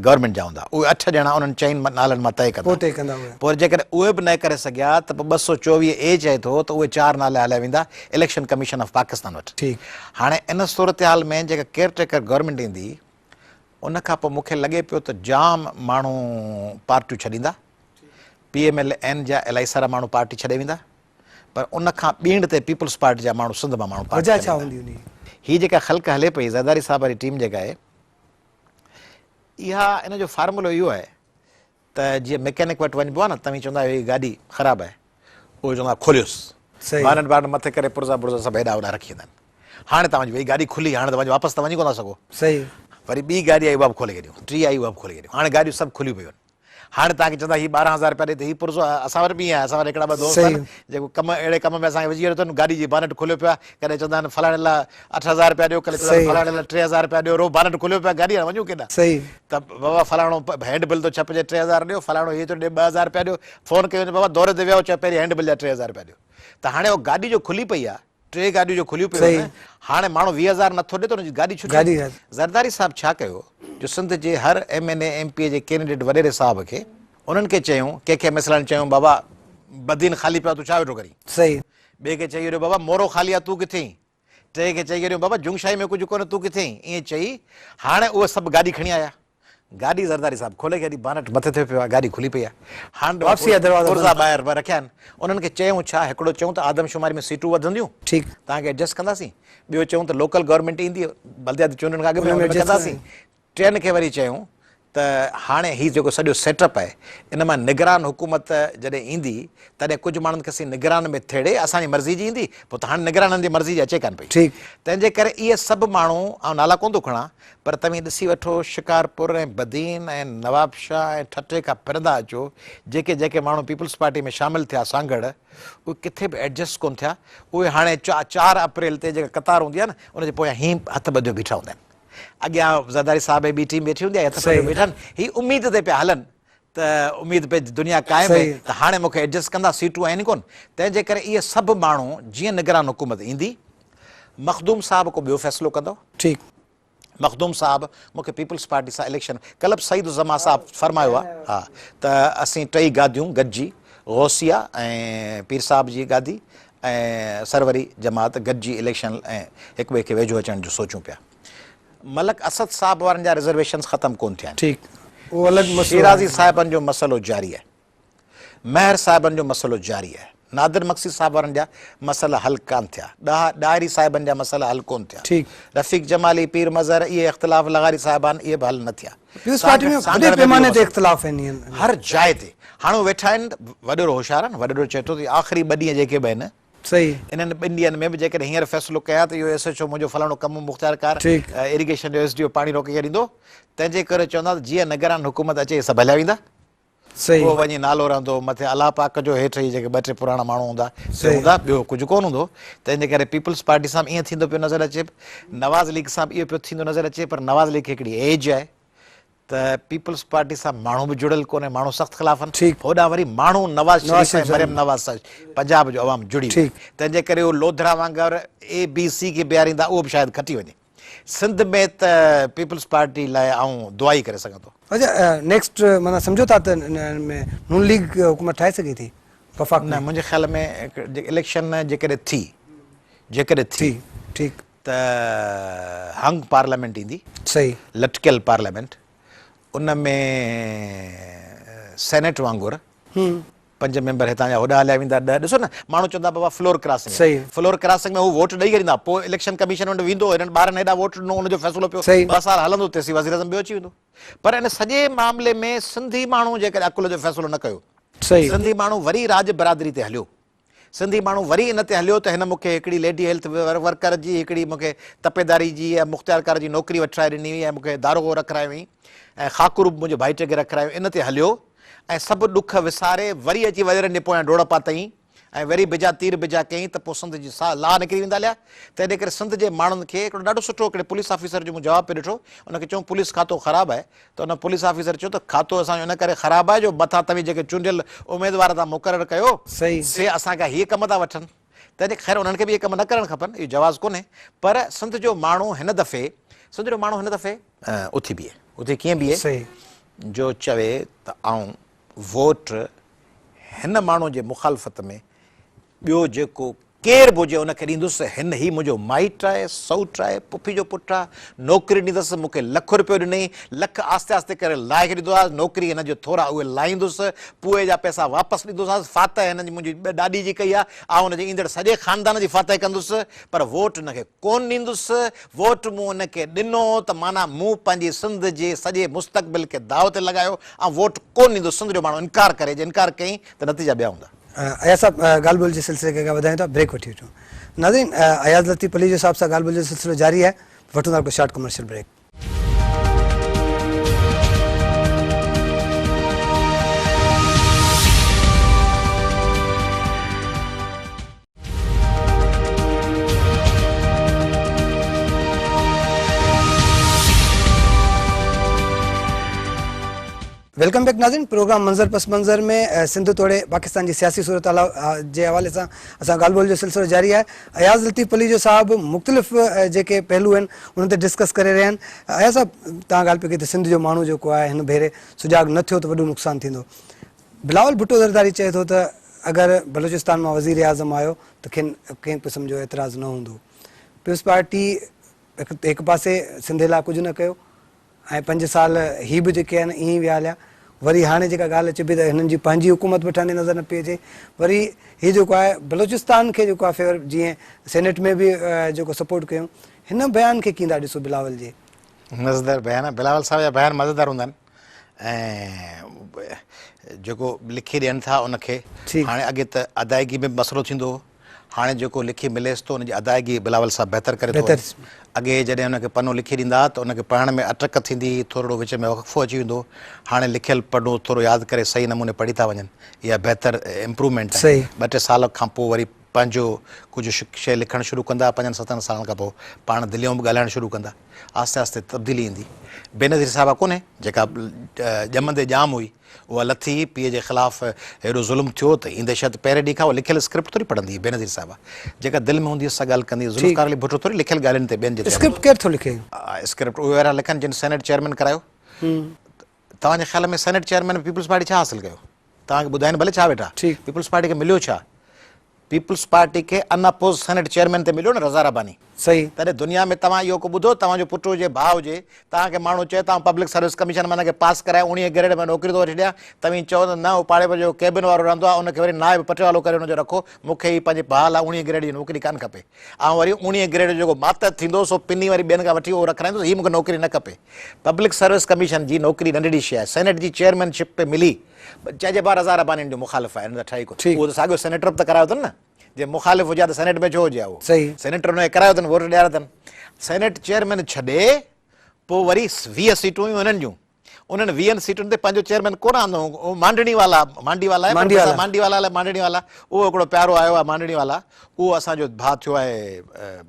گورنمينٽ جا هوندا اهي اٺ ڄڻا انهن چئن نالن مان طئي ڪندا پوء جيڪڏهن اهي به نه ڪري سگهيا ته پوء 224 اي چئي ٿو ته اهي چار نالا هليا ويندا اليڪشن ڪميشن آف پاڪستان وٽ هاڻي ان صورتحال ۾ جيڪا ڪيئر ٽيڪر گورنمينٽ ايندي ان کان پوء مون کي لڳي پيو ته جام ماڻهو پارٽيون ڇڏيندا پي ايم ايل اين جا الائي سارا ماڻهو پارٽي ڇڏي ويندا پر ان کان ٻيڻ تي پيپلز پارٽي جا ماڻهو سنڌ مان ماڻهو پارٽي وجه ڇا هوندي انهي جي؟ هي جيڪا خلق هلي پئي زرداري صاحب واري ٽيم جيڪا آهي اها ان جو فارمولو اهو آهي ته جيئن ميڪينڪ وٽ وڃبو آهي نه توهين چوندا آهيو هي گاڏي خراب آهي اهو چوندو آهي کوليوس بانٽ بانٽ مٿي ڪري پرزا برزا سڀ هيڏا هوڏا رکي ايندا آهن هاڻي توهان جي وئي گاڏي کلي هاڻي ته وڃ واپس ته وڃي ڪونه ٿا سگهو وري ٻي گاڏي آئي اها به کولي ڇڏيون ٽي آئي اها به کولي ڇڏيون هاڻي گاڏيون سڀ کليون پيون آهن هاڻي توهان کي چوندا هي 12 هزار رپيا ڏي ته هي پرزو اسان وٽ به ائين آهي اسان وٽ هڪڙا ٻه دوست آهن جيڪو ڪم اهڙي ڪم ۾ اسان کي وجهي ويٺو اٿن گاڏي جي بانٽ کليو پيو آهي ڪڏهن چوندا آهن فلاڻي لاء 8000 رپيا ڏيو ڪڏهن چوندا آهن فلاڻي لاء 3000 رپيا ڏيو رو بانٽ کليو پيو آهي گاڏي هاڻي وڃون ڪيڏانهن ته بابا فلاڻو هينڊ بل ٿو ڇپجي 3000 ڏيو فلاڻو هي ٿو ڏي 2000 رپيا ڏيو فون ڪيو بابا دوري تي ويا چيو پهرين هينڊ بل جا 3000 رپيا ڏيو ته هاڻي اهو گاڏي جو کلي پئي آهي ٽي گاڏيون جو کليون پيون آهن هاڻي ماڻهو 20 هزار نٿو ڏي ته ان جي گاڏي ڇٽي زرداري صاحب ڇا ڪيو جو سنڌ جي هر ايم اين اي ايم پي اي جي ڪينڊيڊيٽ وڏيري صاحب کي انهن کي چيون ڪنهن کي مثلاً چيون بابا بدين خالي پيو آهي تون ڇا ويٺو ڪرين ٻئي کي چئي ڇڏيو بابا مورو خالي آهي تون ڪٿي آهين ٽئين کي چئي ڇڏيو بابا جنگشاهي ۾ ڪجهه ڪونهي تون ڪٿي آهين ائين چئي هاڻي اهي سڀ گاڏي کڻي آيا گاڏي زرداري صاحب کولي ڇڏي بانٽ مٿي ٿيو پيو آهي گاڏي کلي پئي آهي هاڻ واپسي جا دروازا پرزا ٻاهر رکيا آهن انهن کي چيون ڇا هڪڙو چيون ته آدمشماري ۾ سيٽون وڌنديون ٺيڪ توهان کي ايڊجسٽ ڪنداسين ٻيو چيون ته لوڪل گورنمينٽ ايندي بلدياتي چونڊن کان اڳ ۾ ان ۾ ڪنداسين ٽين کي وري چيون ته هاڻي هي جيڪو سڄو سيٽ اپ آهي ان مان نگران حڪومت جڏهن ايندي تڏهن ڪجهه ماڻهن کي اسين نگران ۾ ٿيڙي اسان جي مرضي جي ايندي پوء ته هاڻي نگرانن جي مرضي جي اچي ڪانه پئي تنهن جي ڪري اهي سڀ ماڻهو آئون نالا ڪونه ٿو کڻان پر توهين ڏسي وٺو شڪارپور ۽ بدين ۽ نوابشاهه ۽ ٺٽي کان ڦرندا اچو جيڪي جيڪي ماڻهو پيپلز پارٽي ۾ شامل ٿيا سانگهڙ اهي ڪٿي به ايڊجسٽ ڪونه ٿيا اهي هاڻي 4 اپريل تي جيڪا قطار هوندي آهي نه ان جي پويان هين هٿ ٻڌيو بيٺا هوندا آهن اڳيان زرداري صاحب ۽ ٻي ٽيم ويٺي هوندي آهي هٿ ٻڌيو بيٺا آهن هي اميد تي پيا هلن ته اميد پي دنيا قائم هي ته هاڻي مون کي ايڊجسٽ ڪندا سيٽون آهن ئي ڪونه تنهن جي ڪري اهي سڀ ماڻهو جيئن نگران حڪومت ايندي مخدوم صاحب ڪو ٻيو فيصلو ڪندو. ٺيڪ. مخدوم صاحب مون کي پيپلز پارٽي سان اليڪشن ڪلهه به سعيد الزمان صاحب فرمايو آهي ها ته اسين ٽئي گاديون گڏجي غوثيه ۽ پير صاحب جي گادي ۽ سروري جماعت گڏجي اليڪشن ۽ هڪ ٻئي کي ويجهو اچڻ جو سوچون پيا. ملڪ اسد صاحب وارن جا رزرويشنز ختم ڪونه ٿيا آهن. ٺيڪ اهو الڳ مسئلو شيرازي صاحبن جو مسئلو جاري آهي. مهر صاحبن جو مسئلو جاري آهي. نادر مگسي صاحب وارن جا مسئلا حل ڪانه ٿيا. ڏاهري صاحبن جا مسئلا حل ڪونه ٿيا. رفيق جمالي، پير مظهر اهي اختلاف لغاري صاحبان اهي به حل نه ٿيا. پيپلز پارٽي ۾ وڏي پيماني تي اختلاف آهن. هر جاء تي. هاڻ اهي ويٺا آهن وڏيرو هوشيار آهن وڏيرو چئي ٿو ته آخري ٻه ڏينهن جيڪي به آهن انهن ٻن ڏينهن ۾ به جيڪڏهن هينئر فيصلو ڪيان ته اهو ايس ايڇ او منهنجو فلاڻو ڪم مختيارڪار ايريگيشن جو ايس ڊي او پاڻي روڪي ڇڏيندو تنهن جي ڪري چوندا ته جيئن نگران حڪومت اچي اهي سڀ هليا ويندا. پوء وڃي نالو رهندو مٿي الله پاڪ جو هيٺ هي جيڪي ٻه ٽي پراڻا ماڻهو هوندا سي هوندا ٻيو ڪجهه ڪونه هوندو تنهن جي ڪري پيپلز پارٽي سان به ائين ٿيندو پيو نظر اچي نواز ليگ سان به اهو پيو ٿيندو نظر اچي پر نواز ليگ کي هڪڙي ايج آهي ته پيپلز پارٽي سان ماڻهو به جڙيل ڪونهي ماڻهو سخت خلاف آهن هوڏانهن وري ماڻهو نواز شريف ۽ مريم نواز سان پنجاب جو عوام جڙي ويو تنهن جي ڪري هو لوڌرا وانگر اي بي سي کي بيهاريندا اهو به شايد کٽي وڃي سنڌ ۾ ته پيپلز پارٽي لاء آئون دعا ئي ڪري سگهان ٿو. اچا نيڪسٽ معنيٰ سمجهو ٿا ته نون ليگ حڪومت ٺاهي سگهي ٿي وفاق ۾؟ نه منهنجي خيال ۾ اليڪشن جيڪڏهن ٿي جيڪڏهن ٿي ٺيڪ ته هنگ پارليامينٽ ايندي صحيح لٽڪيل پارليامينٽ ان ۾ سينيٽ وانگر پنج ميمبر هتان جا هوڏانهن هليا ويندا ڏهه ڏسو نه ماڻهو چوندا بابا فلور ڪراسنگ صحيح فلور ڪراسنگ ۾ هو ووٽ ڏئي ڇڏيندا پوء اليڪشن ڪميشن وٽ ويندو هنن ٻارن هيڏا ووٽ ڏنو ان جو فيصلو پيو ٻه سال هلندو تيسين وزيراعظم ٻيو اچي ويندو پر ان سڄي معاملي ۾ سنڌي ماڻهو جيڪڏهن عقل جو فيصلو نه ڪيو صحيح سنڌي ماڻهو وري راڄ برادري تي هليو سنڌي ماڻهو وري ان تي هليو ته هن مون کي هڪڙي ليڊي هيلٿ ورڪر جي هڪڙي مون کي تپيداري جي ۽ مختيارڪار جي نوڪري وٺرائي ڏني هئي ۽ مون کي داروغو رکرايو هئي ۽ خاڪروب منهنجي ڀائٽي کي رکرايو ان تي هليو ۽ سڀ ڏک وساري وري اچي وڏيرن جي پويان ڊوڙ پاتائين ۽ وري بجا تير بجا ڪيائين ته پوء سنڌ جي ساهه لاهه نڪري ويندا هليا. تنهن ڪري سنڌ جي ماڻهن کي هڪڙو ڏاڍو سٺو هڪڙي پوليس آفيسر جو مون جواب پئي ڏٺو ان کي چيائون پوليس کاتو خراب آهي ته ان پوليس آفيسر چيو ته کاتو اسان جو ان ڪري خراب آهي جو مٿان توهين جيڪي چونڊيل اميدوار توهان مقرر ڪيو سي اسان کان هي ڪم ٿا وٺن. تنهن جي خير انهن کي به اهي ڪم نه ڪرڻ کپن اهو جواز ڪونهي پر سنڌ جو ماڻهو هن دفعي سنڌ جو ماڻهو هن دفعي اٿي بيهي اٿي ڪيئن بيهي جو چوي ته آئون ووٽ هن ماڻهو جي مخالفت ۾ ٻيو جيڪو ڪير به هجي ان کي ڏيندس، هن هي منهنجو مائٽ آهي، سئوٽ آهي، پڦي جو پٽ آهي، نوڪري ڏيندس، مون کي لک رپيو ڏنئي، لک آهستي آهستي ڪري لاهي ڇڏيندوسانس، نوڪري هن جو ٿورا اهي لاهيندس، پوء جا پئسا واپس ڏيندوسانس، فاتح هن جي منهنجي ڏاڏي جي ڪئي آهي، آئون هن جي ايندڙ سڄي خاندان جي فاتح ڪندس، پر ووٽ هن کي ڪونه ڏيندس، ووٽ مون ان کي ڏنو ته معنيٰ مون پنهنجي سنڌ جي سڄي مستقبل کي داء تي لڳايو، آئون ووٽ ڪونه ڏيندس، سنڌ جو ماڻهو انڪار ڪري، جي انڪار ڪيائين ته نتيجا ٻيا هوندا. اياز صاحب ڳالهه ٻولهه جي سلسلي کي اڳيان وڌايون ٿا، بريڪ وٺي وٺون. ناظرين اياز لطيف پليجو صاحب سان ڳالهه ٻولهه جو سلسلو جاري آهي، وٺون ٿا هڪڙو short commercial break. Welcome back ناظرين پروگرام منظر پس منظر ۾ سنڌ توڙي پاڪستان جي سياسي صورتحال جي حوالي سان اسان ڳالهه ٻولهه جو سلسلو جاري آهي اياز لطيف پليجو صاحب مختلف جيڪي پهلو آهن انهن تي ڊسڪس ڪري رهيا آهن اياز صاحب توهان ڳالهه پئي ڪئي ته سنڌ جو ماڻهو جيڪو آهي هن ڀيري سجاڳ نه ٿيو ته وڏو نقصان ٿيندو بلاول ڀٽو زرداري چئي ٿو ته اگر بلوچستان مان وزير اعظم آيو ته کين ڪنهن قسم جو اعتراض نه هوندو. پيپلز پارٽي هڪ پاسي سنڌ لاء ڪجهه نه ڪيو ۽ پنج سال هي به جيڪي آهن ائين ئي ويا هليا. وري هاڻي جيڪا ڳالهه اچي پئي ته هنن جي پنهنجي حڪومت به ٺهندي نظر نه پئي اچي. وري هي جيڪو آهي بلوچستان کي جيڪو آهي فيور جيئن سينيٽ ۾ به جيڪو سپورٽ ڪيون هن بيان کي ڪيئن ٿا ڏسو بلاول جي؟ مزيدار بيان آهي. بلاول صاحب جا بيان مزيدار هوندا آهن. ۽ جيڪو لکي ڏين ٿا ان کي هاڻي اڳي ته ادائگي ۾ به مسئلو ٿيندو هو هاڻي جيڪو لکي مليس ٿو ان جي ادائگي بلاول صاحب بهتر ڪري ٿو اڳي جڏهن ان کي پنو لکي ڏيندا ته ان کي پڙهڻ ۾ اٽڪ ٿيندي هئي ٿورڙو وچ ۾ وقفو اچي ويندو هو هاڻي لکيل پنو ٿورو ياد ڪري صحيح نموني پڙهي ٿا وڃن اها بهتر امپروومينٽ آهي ٻه ٽي سال کان پوء وري پنهنجو ڪجهه شيء لکڻ شروع ڪندا، پنجن ستن سالن کان پوء پاڻ دليون به ڳالهائڻ شروع ڪندا. آهستي آهستي تبديلي ايندي. بينظير صاحبه ڪونهي، جيڪا ڄمندي ڄام هئي، اها لٿي، پيء جي خلاف هيڏو ظلم ٿيو ته ايندي شايد پهرين ڏينهن کان اها لکيل اسڪرپٽ ٿوري پڙهندي هئي بينظير صاحبه. جيڪا دل ۾ هوندي هئس سا ڳالهه ڪندي هئي. ذوالفقار علي ڀٽو ٿوري لکيل ڳالهين تي ٻين جي تي اسڪرپٽ ڪير ٿو لکي؟ اسڪرپٽ اهي وارا لکن جن سينيٽ چيئرمين ڪرايو. توهان جي خيال ۾ سينيٽ چيئرمين ۾ پيپلز پارٽي ڇا حاصل ڪيو؟ توهان کي ٻڌائين ڀلي ڇا ويٺا پيپلز پارٽي کي مليو ڇا؟ پيپلز پارٽي کي ان اپوز سينيٽ چيئرمين تي مليو نه رضا رباني. صحيح. تڏهن دنيا ۾ توهان اهو ڪو ٻڌو توهان جو پٽ هجي ڀاء هجي توهان کي ماڻهو چئي ته آئون پبلڪ سروس ڪميشن مان هن کي پاس ڪرائي اوڻيهين گريڊ ۾ نوڪري ٿو وٺي ڏيان توهين چئو ته نه هو پاڙي جو ڪيبن وارو رهندو آهي ان کي وري نائب پٽيوالو ڪري ان جو رکو مون کي هي پنهنجي ڀاء لاء اوڻيهين گريڊ جي نوڪري ڪانه کپي آئون وري اوڻيهين گريڊ جو جيڪو ماتحت ٿيندو سو پني وري ٻين کان وٺي اهو رکرائيندس هي مون کي نوڪري نه کپي پبلڪ سروس ڪميشن جي نوڪري ننڍڙي شيء آهي سينيٽ جي چيئرمين شپ پئي ملي چئجي ڀاء رضا رباني ان جو مخالف آهي ان سان ٺهي ڪونه اهو ته ساڳيو سينيٽر به ته ڪرايو اٿن نه جي مخالف هجي ها ته سينيٽ ۾ ڇو هجي ها اهو؟ سينيٽر ان کي ڪرايو اٿن، ووٽ ڏياريا اٿن. سينيٽ چيئرمين ڇڏي پوء وري 20 سيٽون هيون هنن جون. انهن ويهن سيٽن تي پنهنجو چيئرمين ڪونه آندو هو. اهو مانڊڻي والا، مانڊي والا آهي پر مانڊي والا الائي مانڊڻي والا، اهو هڪڙو پيارو آيو آهي مانڊڻي والا، اهو اسان جو ڀاء ٿيو آهي.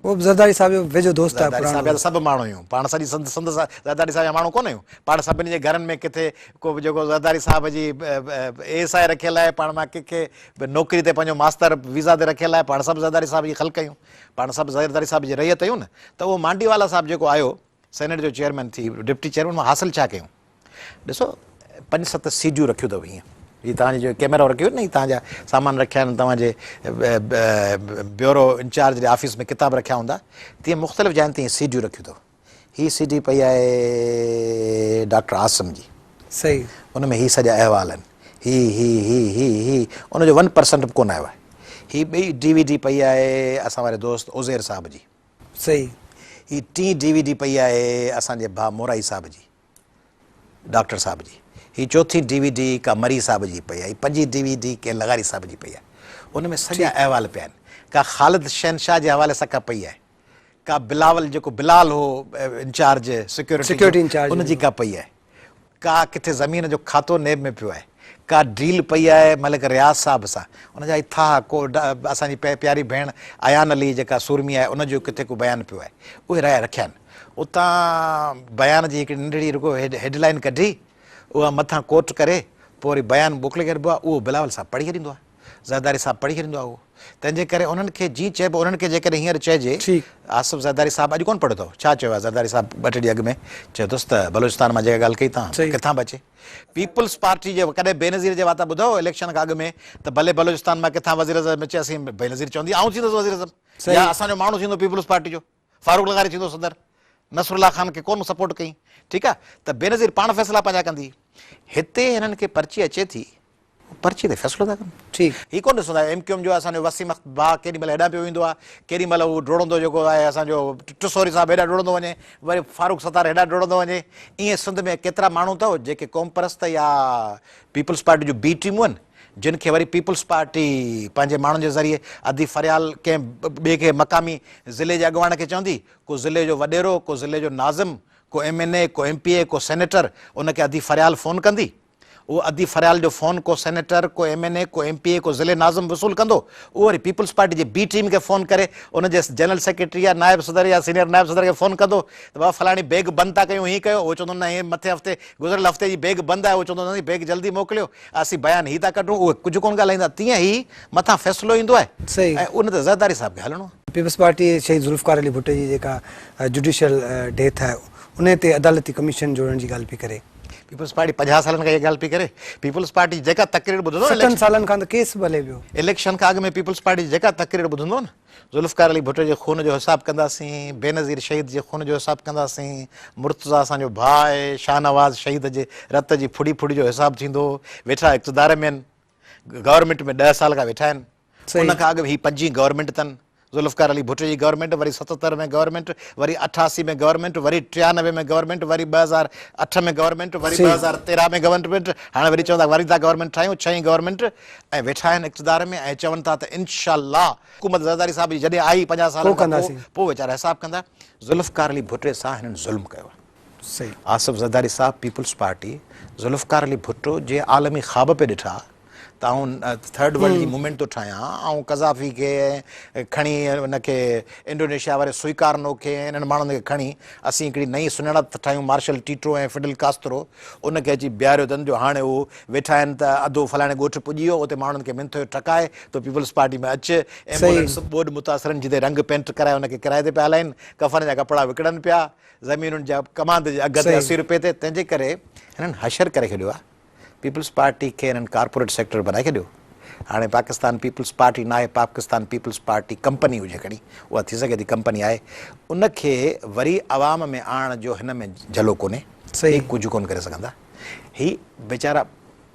اهو به زرداري صاحب جو ويجهو دوست آهي زرداري صاحب جا ته سڀ ماڻهو آهيون. پاڻ سڄي سنڌ سنڌ زرداري صاحب جا ماڻهو ڪونه آهيون. پاڻ سڀني جي گهرن ۾ ڪٿي ڪو به جيڪو زرداري صاحب جي اي ايس I رکيل آهي، پاڻ مان ڪنهن کي به نوڪري تي پنهنجو ماستر ويزا تي رکيل آهي، پاڻ سڀ زرداري صاحب جي خلق آهيون، پاڻ سڀ زرداري صاحب جي رعيت آهيون نه ته اهو مانڊي والا صاحب جيڪو آيو سينيٽ جو چيئرمين ٿي ڊپٽي چيئرمين مان حاصل ڇا ڪيون ڏسو پنج ست سي ڊيون رکيون اٿو هيئن هي توهان جي ڪيمرا رکيو نه هي توهان جا سامان رکيا آهن توهان جي بيورو انچارج جي آفيس ۾ ڪتاب رکيا هوندا تيئن مختلف جاين تي سي ڊيون رکيون اٿو هي سي ڊي پئي آهي ڊاڪٽر عاصم جي. صحيح. ان ۾ هي سڄا احوال آهن. هي هي هي هي هي ان جو ون پرسنٽ به ڪونه آيو آهي. هي ٻئي ڊي وي ڊي پئي آهي اسان واري دوست عزير صاحب جي. صحيح. هي ٽين ڊي وي ڊي پئي آهي اسان جي ڀاء مورائي صاحب جي. ڊاڪٽر صاحب جي. هي چوٿين ڊي وي ڊي ڪا مري صاحب جي پئي آهي. هي پنجين ڊي وي ڊي ڪنهن لغاري صاحب جي پئي آهي. ان ۾ سڄا احوال پيا آهن. ڪا خالد شهنشاهه جي حوالي سان ڪا پئي آهي. ڪا بلاول جيڪو بلال هو انچارج سيڪيورٽي جو ان جي ڪا پئي آهي ڪا ڪٿي زمين جو کاتو نيب ۾ پيو آهي ڪا ڊيل پئي آهي ملڪ رياض صاحب سان ان جا ٿا ڪو اسان جي پياري ڀيڻ ايان علي جيڪا سورمي آهي ان جو ڪٿي ڪو بيان پيو آهي اهي رايا رکيا آهن اتان بيان جي هڪڙي ننڍڙي رڳو هيڊ لائين ڪڍي اها مٿان ڪوٽ ڪري پوء وري بيان موڪلي ڇڏبو آهي اهو بلاول صاحب پڙهي ڇڏيندو آهي زرداري صاحب پڙهي ڇڏيندو آهي اهو. تنهن جي ڪري انهن کي جيئن چئبو انهن کي جيڪڏهن هينئر چئجي آصف زرداري صاحب اڄ ڪونه پڙهيو اٿو ڇا چيو آهي زرداري صاحب ٻه ٽي ڏينهن اڳ ۾ چيو اٿس ته بلوچستان مان جيڪا ڳالهه ڪئي تان ڪٿان به اچي پيپلز پارٽي جي ڪڏهن بينظير جي واتان ٻڌو هو اليڪشن کان اڳ ۾ ته ڀلي بلوچستان مان ڪٿان وزيراعظم اچي اسين بينظير چوندي آئون ٿيندس وزيراعظم يا اسان جو ماڻهو ٿيندو پيپلز پارٽي جو فاروق لغاري ٿيندو صدر نصرالله خان کي ڪونه سپورٽ ڪئي ٺيڪ آهي ته بينظير پاڻ فيصلا پنهنجا ڪندي هتي هنن کي پرچي اچي ٿي پرچي تي فيصلو ٿا ڪن. ٺيڪ. هي ڪونه ڏسندا ايم ڪيو ايم جو اسان جو وسيم اختر ڀاء ڪيڏي مهل هيڏانهن پيو ويندو آهي ڪيڏي مهل هو ڊوڙندو جيڪو آهي اسان جو ٽسوري صاحب هيڏانهن ڊوڙندو وڃي وري فاروق ستار هيڏانهن ڊوڙندو وڃي ائين سنڌ ۾ ڪيترا ماڻهو اٿو جيڪي قومپرست يا پيپلز پارٽي جون بي ٽيمون آهن جن کي وري پيپلز پارٽي پنهنجي ماڻهن جي ذريعي ادي فريال ڪنهن ٻئي کي مقامي ضلعي جي اڳواڻ کي چوندي ڪو ضلعي جو وڏيرو ڪو ضلعي جو ناظم ڪو ايم اين اي ڪو ايم پي اي ڪو سينيٽر ان کي ادي فريال فون ڪندي اهو ادي فريال جو فون ڪو سينيٽر، ڪو ايم اين اي، ڪو ايم پي اي، ڪو ضلعي ناظم وصول ڪندو، اهو وري پيپلز پارٽي جي بي ٽيم کي فون ڪري ان جي جنرل سيڪريٽري يا نائب صدر يا سينيئر نائب صدر کي فون ڪندو ته بابا فلاڻي بيگ بند ٿا ڪيون هيئن ڪيو، اهو چوندو نه هي مٿين هفتي گذريل هفتي جي بيگ بند آهي، اهو چوندو نه بيگ جلدي موڪليو اسين بيان هي ٿا ڪڍون، اهي ڪجهه ڪونه ڳالهائيندا تيئن هي مٿان فيصلو ايندو آهي ۽ ان تي زرداري صاحب کي هلڻو آهي. پيپلز پارٽي شهيد ذوالفقار علي ڀٽي جي جيڪا جڊيشل ڊيٿ آهي انهي تي عدالتي ڪميشن جوڙڻ جي ڳالهه پئي ڪري. پيپلز پارٽي 50 سالن کان اها ڳالهه پئي ڪري. پيپلز پارٽي جي جيڪا تقرير ٻڌندو نه ستن سالن کان ته ڪيس به هلي پيو. اليڪشن کان اڳ ۾ پيپلز پارٽي جي جيڪا تقرير ٻڌندو نه ذوالفقار علي ڀٽو جي خون جو حساب ڪنداسين، بينظير شهيد جي خون جو حساب ڪنداسين، مرتضيٰ اسان جو ڀاء آهي، شاهنواز شهيد جي رت جي ڦڙي ڦڙي جو حساب ٿيندو، ويٺا اقتدار ۾ آهن، گورنمينٽ ۾ 10 سال کان ويٺا آهن. ان کان اڳ هي پنجين گورنمينٽ اٿن، ذوالفقار علي ڀٽي جي گورنمينٽ، وري 77 ۾ گورنمينٽ، وري 88 ۾ گورنمينٽ، وري 93 ۾ گورنمينٽ، وري 2008 ۾ گورنمينٽ، وري 2013 ۾ گورنمينٽ، هاڻي وري چون ٿا وري ٿا گورنمينٽ ٺاهيون، ڇهين گورنمينٽ ۽ ويٺا آهن اقتدار ۾ ۽ چون ٿا ته انشاء الله حڪومت زرداري صاحب جي جڏهن آئي 50 سالن کان پوء پوء ويچارا حساب ڪندا. ذوالفقار علي ڀٽي سان هنن ظلم ڪيو آهي. آصف زرداري صاحب پيپلز پارٽي ذوالفقار علي ڀٽو جي عالمي خواب پئي ڏٺا ته آئون ٿرڊ ورلڊ جي موومينٽ ٿو ٺاهيان، آئون قذافي کي کڻي ان کي انڊونيشيا واري سوئيڪارنو کي ۽ انهن ماڻهن کي کڻي اسين هڪڙي نئين سڃاڻپ ٿا ٺاهيون مارشل ٽيٽو ۽ فڊل ڪاسترو ان کي اچي بيهاريو اٿن جو هاڻي هو ويٺا آهن ته اڌو فلاڻي ڳوٺ پڄي ويو اتي ماڻهن کي منٿ جو ٺڪاء ته پيپلز پارٽي ۾ اچ ايمبولنس ٻوڏ متاثرن جتي رنگ پينٽ ڪرائي ان کي ڪرائي تي پيا هلائين ڪفن جا ڪپڙا وڪڻن پيا زمينن جا ڪماند جي اگهه تي 80 روپئي تي تنهن جي ڪري هنن حشر ڪري ڇڏيو آهي. پيپلز پارٽي کي هنن ڪارپوريٽ سيڪٽر بنائي ڇڏيو. هاڻي پاڪستان پيپلز پارٽي ناهي، پاڪستان پيپلز پارٽي ڪمپني هجي کڻي، اها ٿي سگهي ٿي ڪمپني آهي، ان کي وري عوام ۾ آڻڻ جو هن ۾ جهلو ڪونهي، هي ڪجهه ڪونه ڪري سگهندا، هي ويچارا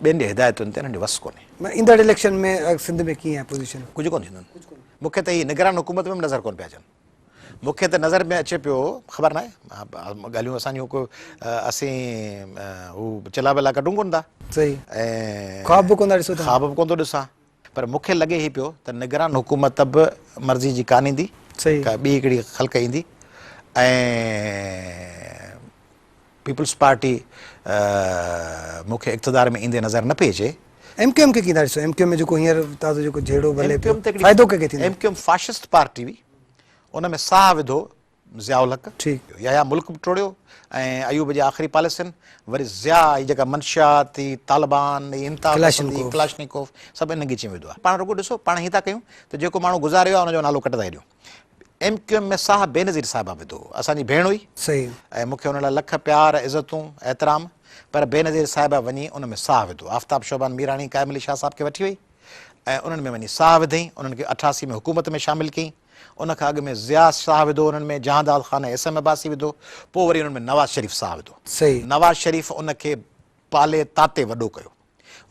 ٻين جي هدايتن تي انهن جو وس ڪونهي. ايندڙ اليڪشن ۾ سنڌ ۾ ڪيئن آهي پوزيشن؟ ڪجهه ڪونه ٿيندن، مون کي ته هي نگران حڪومت ۾ به نظر ڪونه پيا اچن. مون کي ته نظر ۾ اچي پيو، خبر ناهي، ڳالهيون اسان جون ڪو اسين هو چلا بلا ڪڍون ڪونه ٿا. صحيح. ۽ خواب به ڪونه ٿا ڏسو توهان. خواب به ڪونه ٿو ڏسان. پر مون کي لڳي هي پيو ته نگران حڪومت به مرضي جي ڪانه ايندي. صحيح. ڪا ٻي هڪڙي خلق ايندي ۽ پيپلز پارٽي مون کي اقتدار ۾ ايندي نظر نه پئي اچي. ايم ڪيو ايم کي ڪيئن ٿا ڏسو؟ ايم ڪيو ايم ۾ جيڪو هينئر تازو جيڪو جهيڙو به هلي پيو، فائدو ڪنهن کي ٿيندو؟ M Q M fascist party هئي، ان ۾ ساهه وڌو ضياء الحق، يحيٰ ملڪ به ٽوڙيو ۽ ايوب جي آخري پاليسين، وري ضياء هي جيڪا منشيات، هي طالبان، هي انتها پسندي، ڪلاشنڪوف سڀ ان ڳچي ۾ وڌو آهي. پاڻ رڳو ڏسو، پاڻ هيئن ٿا ڪيون ته جيڪو ماڻهو گذاري ويو آهي ان جو نالو ڪڍندا هليون. ايم ڪيو ايم ۾ ساهه بينظير صاحبه وڌو هو. اسان جي ڀيڻ هئي. صحيح. ۽ مون کي ان لاء لک پيار، عزتون، احترام، پر بينظير صاحبه وڃي ان ۾ ساهه وڌو. آفتاب شعبان ميراڻي قائم علي شاهه صاحب کي وٺي وئي ۽ انهن ۾ وڃي ساهه وڌئين. انهن کي 88 ۾ حڪومت ۾ شامل ڪيائين. ان کان اڳ ۾ ضياء ساهه وڌو انهن ۾، جهانداد خان ۽ ايس ايم عباسي وڌو. پوء وري انهن ۾ نواز شريف ساهه وڌو. صحيح. نواز شريف ان کي پالي تاتي وڏو ڪيو.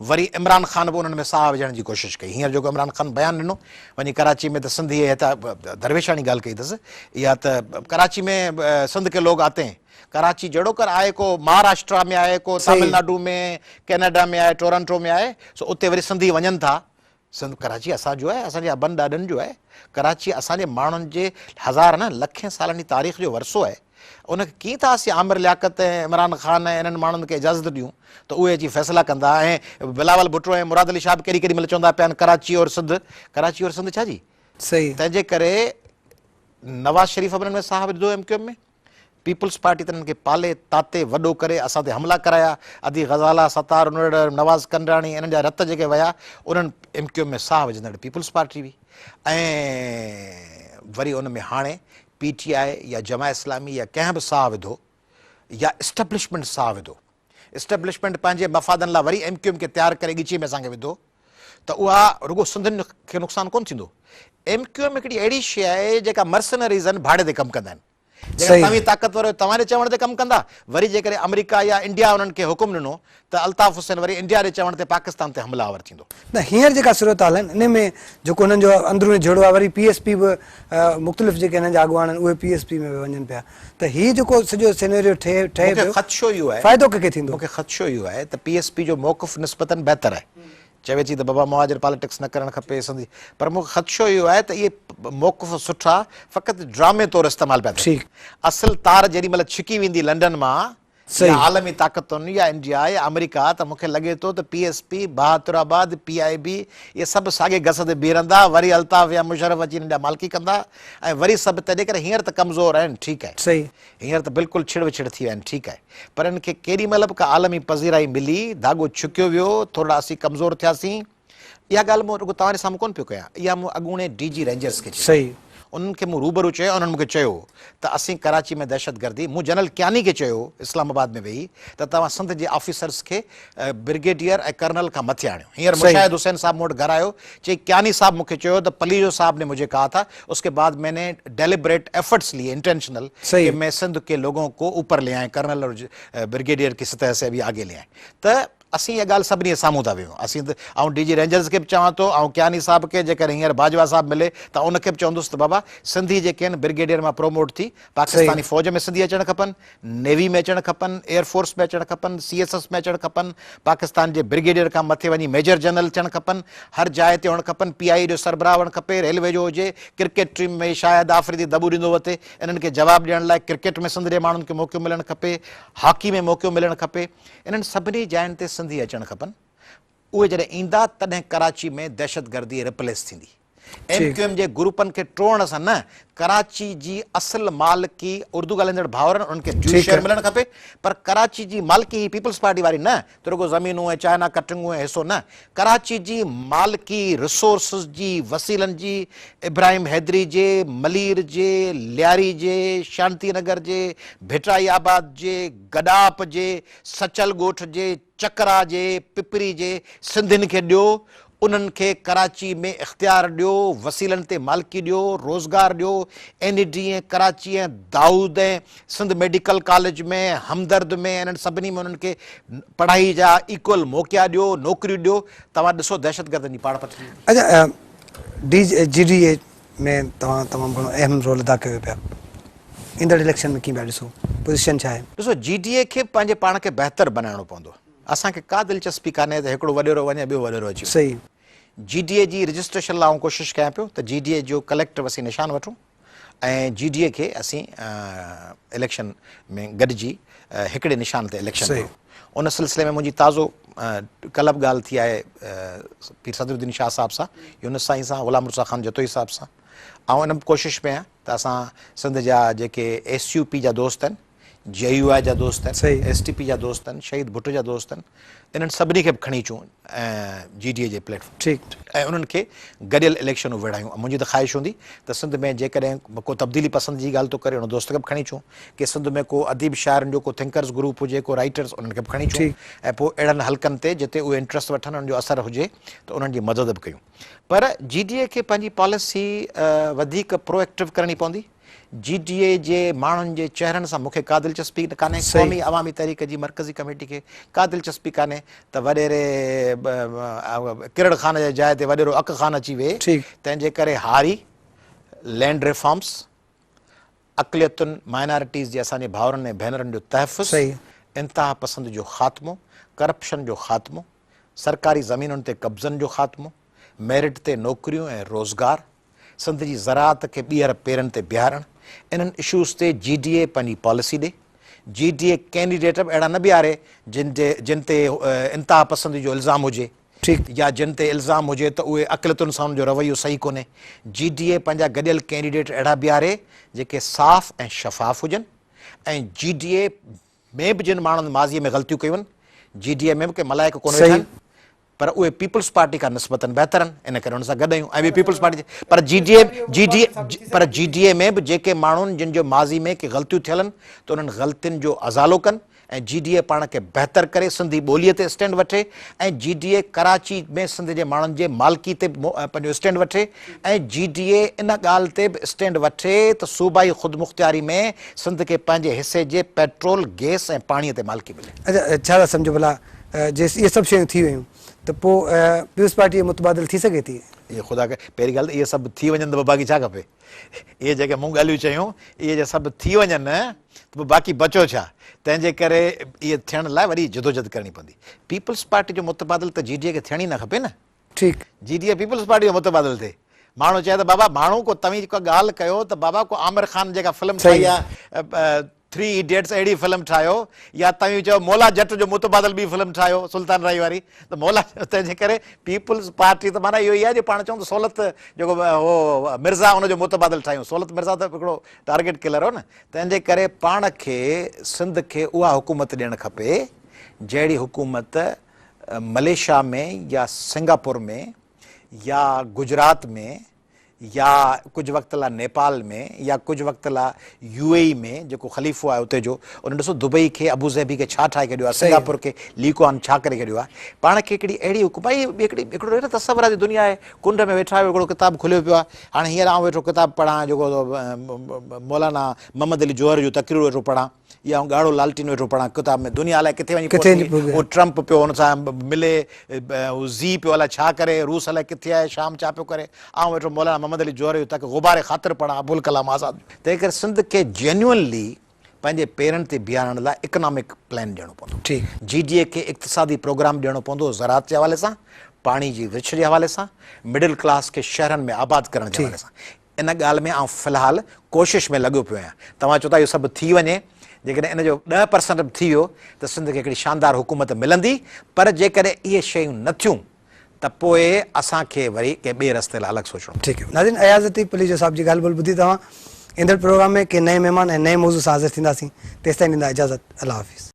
وري عمران خان به انهن ۾ ساهه وجهڻ جي ڪوشش ڪئي. هينئر جيڪو عمران خان بيان ڏنو وڃي ڪراچي ۾ ته سنڌي هي ته درويشاڻي ڳالهه ڪئي اٿس اها ته ڪراچي ۾ سنڌ ڪي لوگ آتي هين. ڪراچي جهڙوڪر آهي ڪو مهاراشٽرا ۾ آهي ڪو تامل ناڊو ۾ ڪينيڊا ۾ آهي ٽورنٽو ۾ آهي سو اتي وري سنڌي وڃن ٿا. سنڌ ڪراچي اسان جو آهي اسان جي ابن ڏاڏن جو آهي. ڪراچي اسان جي ماڻهن جي هزار نه لکين سالن جي تاريخ جو ورثو آهي. ان کي ڪيئن ٿا اسين عامر لياقت ۽ عمران خان ۽ انهن ماڻهن کي اجازت ڏيون ته اهي اچي فيصلا ڪندا ۽ بلاول ڀٽو ۽ مراد علي شاهه به ڪيڏي ڪيڏي مهل چوندا پيا آهن ڪراچي اور سنڌ ڪراچي اور سنڌ ڇا جي؟ صحيح. تنهن جي ڪري نواز شريف به انهن ۾ ساهه وڌو M Q M ۾، peoples party ته انهن کي پالي تاتي وڏو ڪري اسان تي حملا ڪرايا، ادي غزاله، ستار انڙ، نواز ڪنڊراڻي انهن جا رت جيڪي ويا انهن ايم ڪيو ايم ۾ ساهه وجهندڙ پيپلز پارٽي هئي ۽ وري ان ۾ هاڻي پي ٽي آء يا جماعت اسلامي يا ڪنهن به ساهه وڌو يا اسٽيبلشمينٽ ساهه وڌو، اسٽيبلشمينٽ پنهنجي مفادن لاء وري ايم ڪيو ايم کي تيار ڪري ڳچيء ۾ اسان کي وڌو ته اها رڳو سنڌين کي نقصان ڪونه ٿيندو. ايم ڪيو ايم هڪڙي اهڙي شيء آهي جيڪا مرسنريز آهن ڀاڙي تي ڪم ڪندا آهن. جيڪڏهن توهين طاقتور آهيو توهان جي چوڻ تي ڪم ڪندا، وري جيڪڏهن آمريڪا يا انڊيا انهن کي حڪم ڏنو ته الطاف حسين وري انڊيا جي چوڻ تي پاڪستان تي حمله آور ٿيندو. نه هينئر جيڪا صورتحال آهن انهي ۾ جيڪو هنن جو اندروني جهيڙو آهي وري پي ايس پي به مختلف جيڪي هنن جا اڳواڻ آهن اهي پي ايس پي ۾ به وڃن پيا ته هي جيڪو سڄو سينيريو ٺهي ٺهي پيو خدشو اهو آهي فائدو ڪنهن کي ٿيندو؟ مون کي خدشو اهو آهي ته پي ايس پي جو موقف نسبتاً بهتر آهي چوي ٿي ته بابا مهاجر پاليٽڪس نه ڪرڻ کپي سنڌ پر مون کي خدشو اهو آهي ته اهي موقف سٺا فقط ڊرامي طور استعمال پيا ٿين اصل تار جيڏي مهل ڇڪي ويندي لنڊن مان يا عالمي طاقتن يا انڊيا يا آمريڪا ته مون کي لڳي ٿو ته P S P, Bahadurabad, P I بي اهي سڀ ساڳي گس تي بيهي رهندا وري الطاف يا مشرف اچي انهن جا مالڪي ڪندا ۽ وري سڀ تنهنجي ڪري هينئر ته ڪمزور آهن ٺيڪ آهي هينئر ته بلڪل ڇڙ وڇڙ ٿي ويا آهن ٺيڪ آهي پر انهن کي ڪيڏي مهل به ڪا عالمي پذيرائي ملي ڌاڳو ڇڪيو ويو ٿورڙا اسين ڪمزور ٿياسين اها ڳالهه مون رڳو توهان جي سامهون ڪونه پيو ڪيان، اها مون اڳوڻي ڊي جي رينجرز کي چئي. انهن کي مون روبرو چيو ۽ انهن مون کي چيو ته اسين ڪراچي ۾ دهشتگردي، مون جنرل ڪياني کي چيو اسلام آباد ۾ ويهي ته توهان سنڌ جي آفيسرز کي برگيڊيئر ۽ ڪرنل کان مٿي آڻيو. هينئر مشاهد حسين صاحب مون وٽ گهر آيو، چئي ڪياني صاحب مون کي چيو ته پليجو صاحب ني مجهي ڪها ٿا، اس ڪي بعد مين ني ڊيليبريٽ ايفرٽس ليئي انٽينشنل ڪي مين سنڌ ڪي لوگون ڪو اوپر لي آئين ڪرنل اور برگيڊيئر ڪي سطح سي ابهي آگي لي آئين ته اسين اها ڳالهه سڀني جي سامهون ٿا ويهون. اسين ته آئون ڊي جي رينجرز کي به چوان ٿو، آئون ڪياني صاحب کي، جيڪڏهن هينئر باجوا صاحب ملي ته آئون ان کي به چوندس ته بابا سنڌي جيڪي آهن برگيڊيئر مان پروموٽ ٿي پاڪستاني فوج ۾ سنڌي اچڻ کپن، نيوي ۾ اچڻ کپن، ايئر فورس ۾ اچڻ کپن، سي ايس ايس ۾ اچڻ کپن، پاڪستان جي برگيڊيئر کان مٿي وڃي ميجر جنرل ٿيڻ کپن، هر جاء تي هئڻ کپن، پي آء اي جو سربراهه هئڻ کپي، ريلوي جو هجي، ڪرڪيٽ ٽيم ۾ شاهد آفريدي دٻو ڏيندو وتي، انهن کي جواب ڏيڻ لاء ڪرڪيٽ ۾ سنڌ جي ماڻهن کي موقعو ملڻ کپي، هاڪي ۾ موقعو ملڻ کپي. انهن سڀني جاين تي سنڌي اچڻ کپن، اهي جڏهن ايندا تڏهن ڪراچي ۾ دهشتگردي رپليس ٿيندي. ايم ڪيو ايم جي گروپن کي ٽوڙڻ سان نه، ڪراچي جي اصل مالڪي اردو ڳالهائيندڙ ڀائرن انهن کي ڊيو شيئر ملڻ کپي پر ڪراچي جي مالڪي هي پيپلز پارٽي واري نه ته رڳو زمينون ۽ چائنا ڪٽنگون ۽ حصو نه ڪراچي جي مالڪي رسورسز جي وسيلن جي ابراهيم حيدري جي ملير جي لياري جي شانتي نگر جي ڀٽائي آباد جي گڏاپ جي، سچل ڳوٺ جي، چڪرا جي، پپري جي سنڌين کي ڏيو، انهن کي ڪراچي ۾ اختيار ڏيو، وسيلن تي مالڪي ڏيو، روزگار ڏيو، N E D ۽ Karachi ۽ Dawood ۽ Sindh medical college ۾ Hamdard ۾ انهن سڀني ۾ انهن کي پڙهائي جا ايڪول موقعا ڏيو، نوڪريون ڏيو، توهان ڏسو دهشتگردن جي پاڙ پٽجي ويندي. اڇا ڊي جي ڊي اي ۾ توهان تمام گهڻو اهم رول ادا ڪيو پيا، ايندڙ اليڪشن ۾ ڪيئن پيا ڏسو، پوزيشن ڇا آهي؟ ڏسو جي ڊي اي کي پنهنجي پاڻ کي بهتر بنائڻو پوندو. اسان کي ڪا دلچسپي ڪانهي ته هڪڙو وڏيرو وڃي ٻيو وڏيرو اچي وڃي. صحيح. جي ڊي اي جي رجسٽريشن لاء آئون ڪوشش ڪيان پيو ته جي ڊي اي جو ڪليڪٽو اسين نشان وٺون ۽ جي ڊي اي کي اسين اليڪشن ۾ گڏجي هڪڙي نشان تي اليڪشن صحيح. ڪريون. ان سلسلي ۾ منهنجي تازو ڪلهه به ڳالهه ٿي آهي پير صدر الدين شاهه صاحب سان، يونس سائين سان، غلام مرتضيٰ خان جتوئي صاحب سان. آئون ان به ڪوشش ۾ آهيان ته اسان سنڌ جا جيڪي ايس يو پي جا دوست آهن، جي يو آء جا دوست آهن، ايس ٽي پي جا دوست آهن، شهيد ڀٽو جا دوست آهن، انهن سڀني کي به کڻي اچون جي ڊي اي جي پليٽ فارم تي ۽ انهن کي گڏيل اليڪشنون وڙهايون. منهنجي ته خواهش هوندي ته سنڌ ۾ جيڪڏهن ڪو تبديلي پسند جي ڳالهه ٿو ڪري ان دوست کي به کڻي اچون، ڪي سنڌ ۾ ڪو اديب شاعرن جو ڪو ٿنڪرز گروپ هجي، ڪو رائيٽرز انهن کي به کڻي اچون ۽ پوء اهڙن حلقن تي جتي اهي انٽرسٽ وٺن انهن جو اثر هجي ته انهن جي مدد به ڪيون. پر جي ڊي اي کي پنهنجي پاليسي وڌيڪ پرو ايڪٽو ڪرڻي پوندي. جي ڊي اي جي ماڻهن جي چهرن سان مون کي ڪا دلچسپي ڪانهي، قومي عوامي تحريڪ جي مرڪزي ڪميٽي کي ڪا دلچسپي ڪانهي ته وڏيري ڪرڙ خان جي جاء تي وڏيرو اڪ خان اچي ويهي، تنهن جي ڪري هاري، لينڊ ريفارمز، اقليتن، مائنارٽيز جي اسان جي ڀائرن ۽ ڀينرن جو تحفظ، انتها پسند جو خاتمو، ڪرپشن جو خاتمو، سرڪاري زمينن تي قبضن جو خاتمو، ميرٽ تي نوڪريون ۽ روزگار، سنڌ جي زراعت کي ٻيهر پيرن تي بيهارڻ، انهن اشوز تي جي ڊي اي پنهنجي پاليسي ڏي، جي ڊي اي ڪينڊيڊيٽ به اهڙا نه بيهاري جن جي جن تي انتها پسندي جو الزام هجي يا جن تي الزام هجي ته اهي اقليتن سان انهن جو رويو صحيح ڪونهي، جي ڊي اي پنهنجا گڏيل ڪينڊيڊيٽ اهڙا بيهاري جيڪي صاف ۽ شفاف هجن ۽ جي ڊي اي ۾ به جن ماڻهن ماضي ۾ غلطيون ڪيون آهن، جي ڊي اي ۾ به ڪي ملائڪ ڪونه ويٺا آهن. پر اهي پيپلز پارٽي کان نسبتاً بهتر آهن ان ڪري انهن سان گڏ آهيون ۽ ٻي پيپلز پارٽي جي پر جي ڊي اي جي ڊي پر جي ڊي اي ۾ به جيڪي ماڻهن جن جو ماضي ۾ ڪي غلطيون ٿيل آهن ته انهن غلطين جو ازالو ڪن ۽ جي ڊي اي پاڻ کي بهتر ڪري سنڌي ٻوليء تي اسٽينڊ وٺي ۽ جي ڊي اي ڪراچي ۾ سنڌ جي ماڻهن جي مالڪي تي پنهنجو اسٽينڊ وٺي ۽ جي ڊي اي ان ڳالهه تي به اسٽينڊ وٺي ته صوبائي خودمختياري ۾ سنڌ کي پنهنجي حصي جي پيٽرول، گئس ۽ پاڻي تي مالڪي ملي. اڇا ڇا ٿا سمجهو ڀلا جي اهي سڀ شيون ٿي ويون ته پوء پيپلز پارٽي متبادل ٿي سگهي ٿي؟ اهي خدا ڪري پهرين ڳالهه ته اهي سڀ ٿي وڃن ته پوء باقي ڇا کپي؟ اهي جيڪي مون ڳالهيون چيون اهي جي سڀ ٿي وڃن ته پوء باقي بچو ڇا؟ تنهن جي ڪري اهي ٿيڻ لاء وڏي جدوجهد ڪرڻي پوندي. پيپلز پارٽي جو متبادل ته جي ڊي اي کي ٿيڻ ئي نه کپي نه. ٺيڪ. جي ڊي اي پيپلز پارٽي جو متبادل ٿئي. ماڻهو چئي ته بابا ماڻهو ڪو توهين ڪا ڳالهه ڪيو ته بابا ڪو عامر خان جيڪا فلم ٺاهي آهي ٿري ايڊيٽس اهڙي فلم ٺاهيو يا توهين چئو مولا جٽ جو متبادل ٻي فلم ٺاهيو سلطان راهي واري ته مولا تنهن جي ڪري پيپلز پارٽي ته معنيٰ اهو ئي آهي جو پاڻ چئون ته سولت جيڪو هو مرزا ان جو متبادل ٺاهيون سولت مرزا ته هڪڙو ٽارگيٽ ڪلر هو نه تنهن جي ڪري پاڻ کي سنڌ کي اها حڪومت ڏيڻ کپي جهڙي حڪومت ملائيشيا ۾ يا سنگاپور ۾ يا گجرات ۾ يا ڪجهه وقت لاء نيپال ۾ يا ڪجهه وقت لاء يو اي اي ۾ جيڪو خليفو آهي اتي جو ان ڏسو دبئي کي ابوظهبي کي ڇا ٺاهي ڇڏيو آهي سنگاپور کي لي ڪوان ڇا ڪري ڇڏيو آهي پاڻ کي هڪڙي اهڙي حڪومت هي هڪڙي هڪڙو نه تصوراتي دنيا آهي ڪنڊ ۾ ويٺا آهيو هڪڙو ڪتاب کليو پيو آهي هاڻي هينئر آئون ويٺو ڪتاب پڙهان جيڪو مولانا محمد علي جوهر جون تقريرون ويٺو پڙهان يا آئون ڳاڙهو لالٽين ويٺو پڙهان ڪتاب ۾ دنيا الائي ڪٿي وڃي پهتي هو ٽرمپ پيو هن سان ملي هو زي پيو الائي ڇا ڪري روس الائي ڪٿي آهي شام ڇا پيو ڪري آئون ويٺو مولانا محمد علي جوهر جو تڪ غبار خاطر پڙهان ابوالڪلام آزاد جو. تنهن ڪري سنڌ کي جينيونلي پنهنجي پيرن تي بيهارڻ لاء اڪنامڪ پلان ڏيڻو پوندو. جي ڊي اي کي اقتصادي پروگرام ڏيڻو پوندو زراعت جي حوالي سان، پاڻي جي ورڇ جي حوالي سان، مڊل ڪلاس کي شهرن ۾ آباد ڪرڻ جي حوالي سان. ان ڳالهه ۾ آئون في الحال ڪوشش ۾ لڳو پيو آهيان. توهان چئو ٿا اهو سڀ ٿي وڃي، جيڪڏهن ان جو 10% به ٿي ويو ته سنڌ کي هڪڙي شاندار حڪومت ملندي، پر جيڪڏهن اهي شيون نه ٿيون ته پوء اسان کي وري ڪنهن ٻئي رستي لاء الڳ سوچڻو پوندو. ٺيڪ ناظرين اياز لطيف پليجو صاحب جي ڳالهه ٻولهه ٻڌي توهان ايندڙ پروگرام ۾ ڪنهن نئين مهمان ۽ نئين موضوع سان حاضر ٿينداسين تيستائين ڏيندا اجازت الله حافظ.